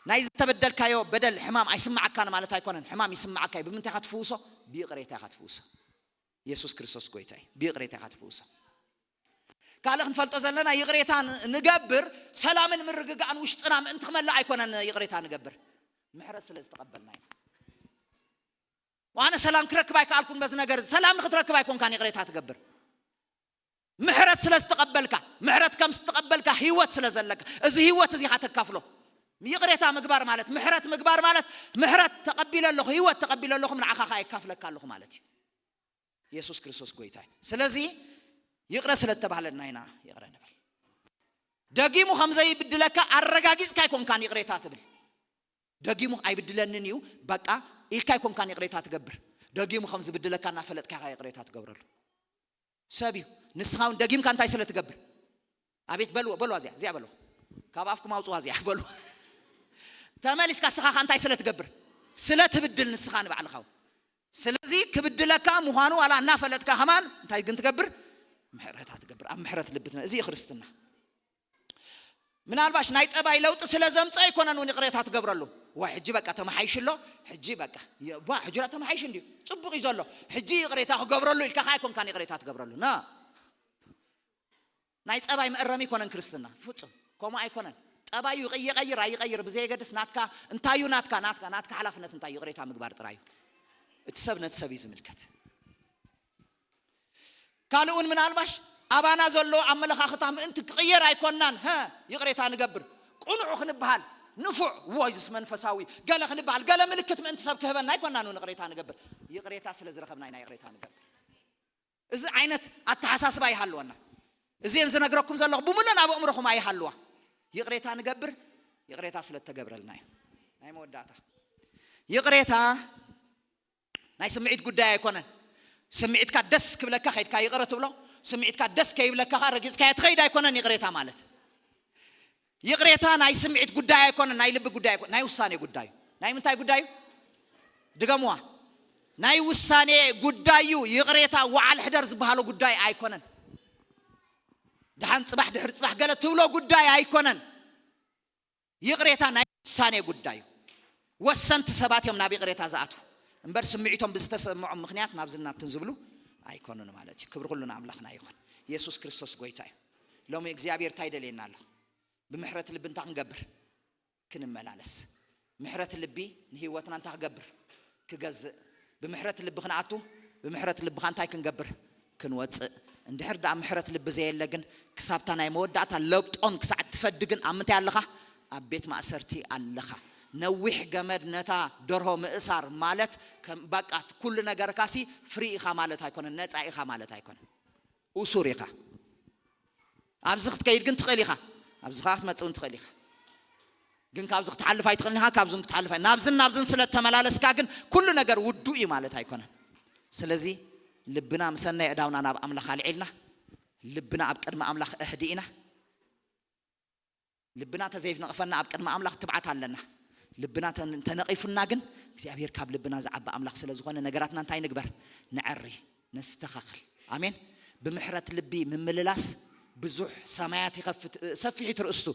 ናይ ዝተበደልካዮ በደል ሕማም ኣይስማዓካን ማለት ኣይኮነን። ሕማም ይስማዓካ እዩ። ብምንታይ ኢኻ ትፍውሶ? ብይቕሬታ ኢኻ ትፍውሶ። የሱስ ክርስቶስ ጎይታ እዩ። ብይቕሬታ ኢኻ ትፍውሶ። ካልእ ክንፈልጦ ዘለና ይቕሬታ ን-፣ ንገብር ሰላምን ምርግጋእን ውሽጥና ምእንቲ ክመልእ ኣይኮነን ይቕሬታ ንገብር። ምሕረት ስለ ዝተቐበልና ኢና። ኣነ ሰላም ክረክብ ኣይከኣልኩን በዚ ነገር። ሰላም ንክትረክብ ኣይኮንካን ይቕሬታ ትገብር። ምሕረት ስለ ዝተቐበልካ፣ ምሕረት ከም ዝተቐበልካ ህይወት ስለ ዘለካ፣ እዚ ህይወት እዚ ኢኻ ተካፍሎ። ይቕሬታ ምግባር ማለት፣ ምሕረት ምግባር ማለት፣ ምሕረት ተቐቢለ ኣለኹ፣ ህይወት ተቐቢለ ኣለኹ፣ ንዓኻ ኸኣ የካፍለካ ኣለኹ ማለት እዩ። የሱስ ክርስቶስ ጎይታ እዩ። ስለዚ ይቕረ ስለ እተባህለና ኢና ይቕረ ንብል። ደጊሙ ከም ዘይብድለካ ኣረጋጊጽካ ኣይኮንካን ይቕሬታ ትብል። ደጊሙ ኣይብድለንን እዩ በቃ ኢልካ ኣይኮንካን ይቕሬታ ትገብር። ደጊሙ ከም ዝብድለካ እናፈለጥካ ኢኻ ይቕሬታ ትገብረሉ። ሰብ እዩ። ንስኻ እውን ደጊምካ እንታይ ስለ ትገብር? ኣቤት በልዎ፣ በልዋ እዚኣ፣ እዚኣ በልዋ። ካብ ኣፍኩም ኣውጽዋ እዚኣ፣ በልዋ። ተመሊስካ ንስኻ ኸ እንታይ ስለ ትገብር? ስለ ትብድል ንስኻ ንባዕልኻ እውን። ስለዚ ክብድለካ ምዃኑ ዋላ እናፈለጥካ ከማን እንታይ ግን ትገብር? ምሕረታ ትገብር። ኣብ ምሕረት ልቢ ትነ-፣ እዚ እዩ ክርስትና። ምናልባሽ ናይ ጠባይ ለውጢ ስለ ዘምጸ ኣይኮነን እውን ይቕሬታ ትገብረሉ። ዋይ፣ ሕጂ በቃ ተመሓይሹ ኣሎ፣ ሕጂ በቃ፣ የ-፣ ዋ፣ ሕጂ ራ ተመሓይሹ እንድዩ፣ ጽቡቕ እዩ ዘሎ፣ ሕጂ ይቕሬታ ክገብረሉ ኢልካ ከኣ ኣይኮንካን ይቕሬታ ትገብረሉ። ና። ናይ ጸባይ መእረሚ ኣይኮነን ክርስትና። ፍጹም። ከምኡ ኣይኮነን። ጠባዩ ይቕይ-፣ ይቐይር፣ ኣይቐይር፣ ብዘየገድስ ናትካ፣ እንታዩ ናትካ፣ ናትካ፣ ናትካ ሓላፍነት እንታይ እዩ? ይቕሬታ ምግባር ጥራይ እዩ። እቲ ሰብ ነቲ ሰብ እዩ ዝምልከት። ካልእ እውን ምናልባሽ ኣባና ዘሎ ኣመለኻኽታ ምእንቲ ክቕየር ኣይኮንናን፣ ሀ፣ ይቕሬታ ንገብር። ቅኑዕ ክንበሃል፣ ንፉዕ፣ ዎይ፣ እዚስ መንፈሳዊ፣ ገለ ክንበሃል፣ ገለ ምልክት ምእንቲ ሰብ ክህበና ኣይኮንናን እውን ይቕሬታ ንገብር። ይቕሬታ ስለ ዝረኸብና ኢና ይቕሬታ ንገብር። እዚ ዓይነት ኣተሓሳስባ ይሃልወና። እዚን ዝነግረኩም ዘለኹ ብምሉእ ኣብ ኣእምሮኹም ኣይሃልዋ። ይቕሬታ ንገብር፣ ይቕሬታ ስለ እተገብረልና እዩ። ናይ መወዳእታ። ይቕሬታ ናይ ስምዒት ጉዳይ ኣይኮነን። ስምዒትካ ደስ ክብለካ ከይድካ ይቕረ ትብሎ፣ ስምዒትካ ደስ ከይብለካ ከኣ ረጊጽካዮ ትኸይድ ኣይኮነን። ይቕሬታ ማለት ይቕሬታ ናይ ስምዒት ጉዳይ ኣይኮነን፣ ናይ ልቢ ጉዳይ ኣይኮነን፣ ናይ ውሳኔ ጉዳይ እዩ። ናይ ምንታይ ጉዳይ እዩ? ድገምዋ። ናይ ውሳኔ ጉዳይ እዩ። ይቕሬታ ወዓል ሕደር ዝበሃሎ ጉዳይ ኣይኮነን። ደሓን ጽባሕ ድሕሪ ጽባሕ ገለ ትብሎ ጉዳይ ኣይኮነን። ይቕሬታ ናይ ውሳኔ ጉዳይ እዩ። ወሰንቲ ሰባት እዮም ናብ ይቕሬታ ዝኣትዉ እምበር ስምዒቶም ብዝተሰምዖም ምኽንያት ናብዝን ናብትን ዝብሉ ኣይኮኑን ማለት እዩ። ክብሪ ኩሉ ንኣምላኽና ይኹን። የሱስ ክርስቶስ ጎይታ እዩ። ሎሚ እግዚኣብሔር እንታይ ይደልየና ኣሎ? ብምሕረት ልቢ እንታይ ክንገብር? ክንመላለስ። ምሕረት ልቢ ንህይወትና እንታይ ክገብር? ክገዝእ። ብምሕረት ልቢ ክንኣቱ፣ ብምሕረት ልብኻ እንታይ ክንገብር? ክንወፅእ። እንድሕር ደኣ ምሕረት ልቢ ዘየለ ግን ክሳብታ ናይ መወዳእታ ለብጦን ክሳዕ ትፈዲ ግን ኣብ ምንታይ ኣለኻ? ኣብ ቤት ማእሰርቲ ኣለኻ። ነዊሕ ገመድ ነታ ደርሆ ምእሳር ማለት ከም በቃ ኩሉ ነገርካሲ ፍሪ ኢኻ ማለት ኣይኮነን፣ ነፃ ኢኻ ማለት ኣይኮነን። እሱር ኢኻ። ኣብዚ ክትከይድ ግን ትኽእል ኢኻ፣ ኣብዚ ኸዓ ክትመጽእ እውን ትኽእል ኢኻ። ግን ካብዚ ክትሓልፍ ኣይትኽእልን ኢኻ፣ ካብዚ እውን ክትሓልፍ ኣይ-፣ ናብዝን ናብዝን ስለ እተመላለስካ ግን ኩሉ ነገር ውዱእ እዩ ማለት ኣይኮነን። ስለዚ ልብና ምስ ኣየዕዳውና ናብ ኣምላኽ ኣልዒልና፣ ልብና ኣብ ቅድሚ ኣምላኽ ኣህዲእና፣ ልብና ተዘይነቕፈና ኣብ ቅድሚ ኣምላኽ ትብዓት ኣለና። ልብና ተን-፣ ተነቒፉና ግን እግዚኣብሔር ካብ ልብና ዝዓቢ ኣምላኽ ስለ ዝኾነ ነገራትና እንታይ ንግበር? ነዐሪ፣ ነስተኻኽል። ኣሜን። ብምሕረት ልቢ ምምልላስ ብዙሕ ሰማያት ይኸፍት፣ ሰፊሕ እዩ ትርእስቱ።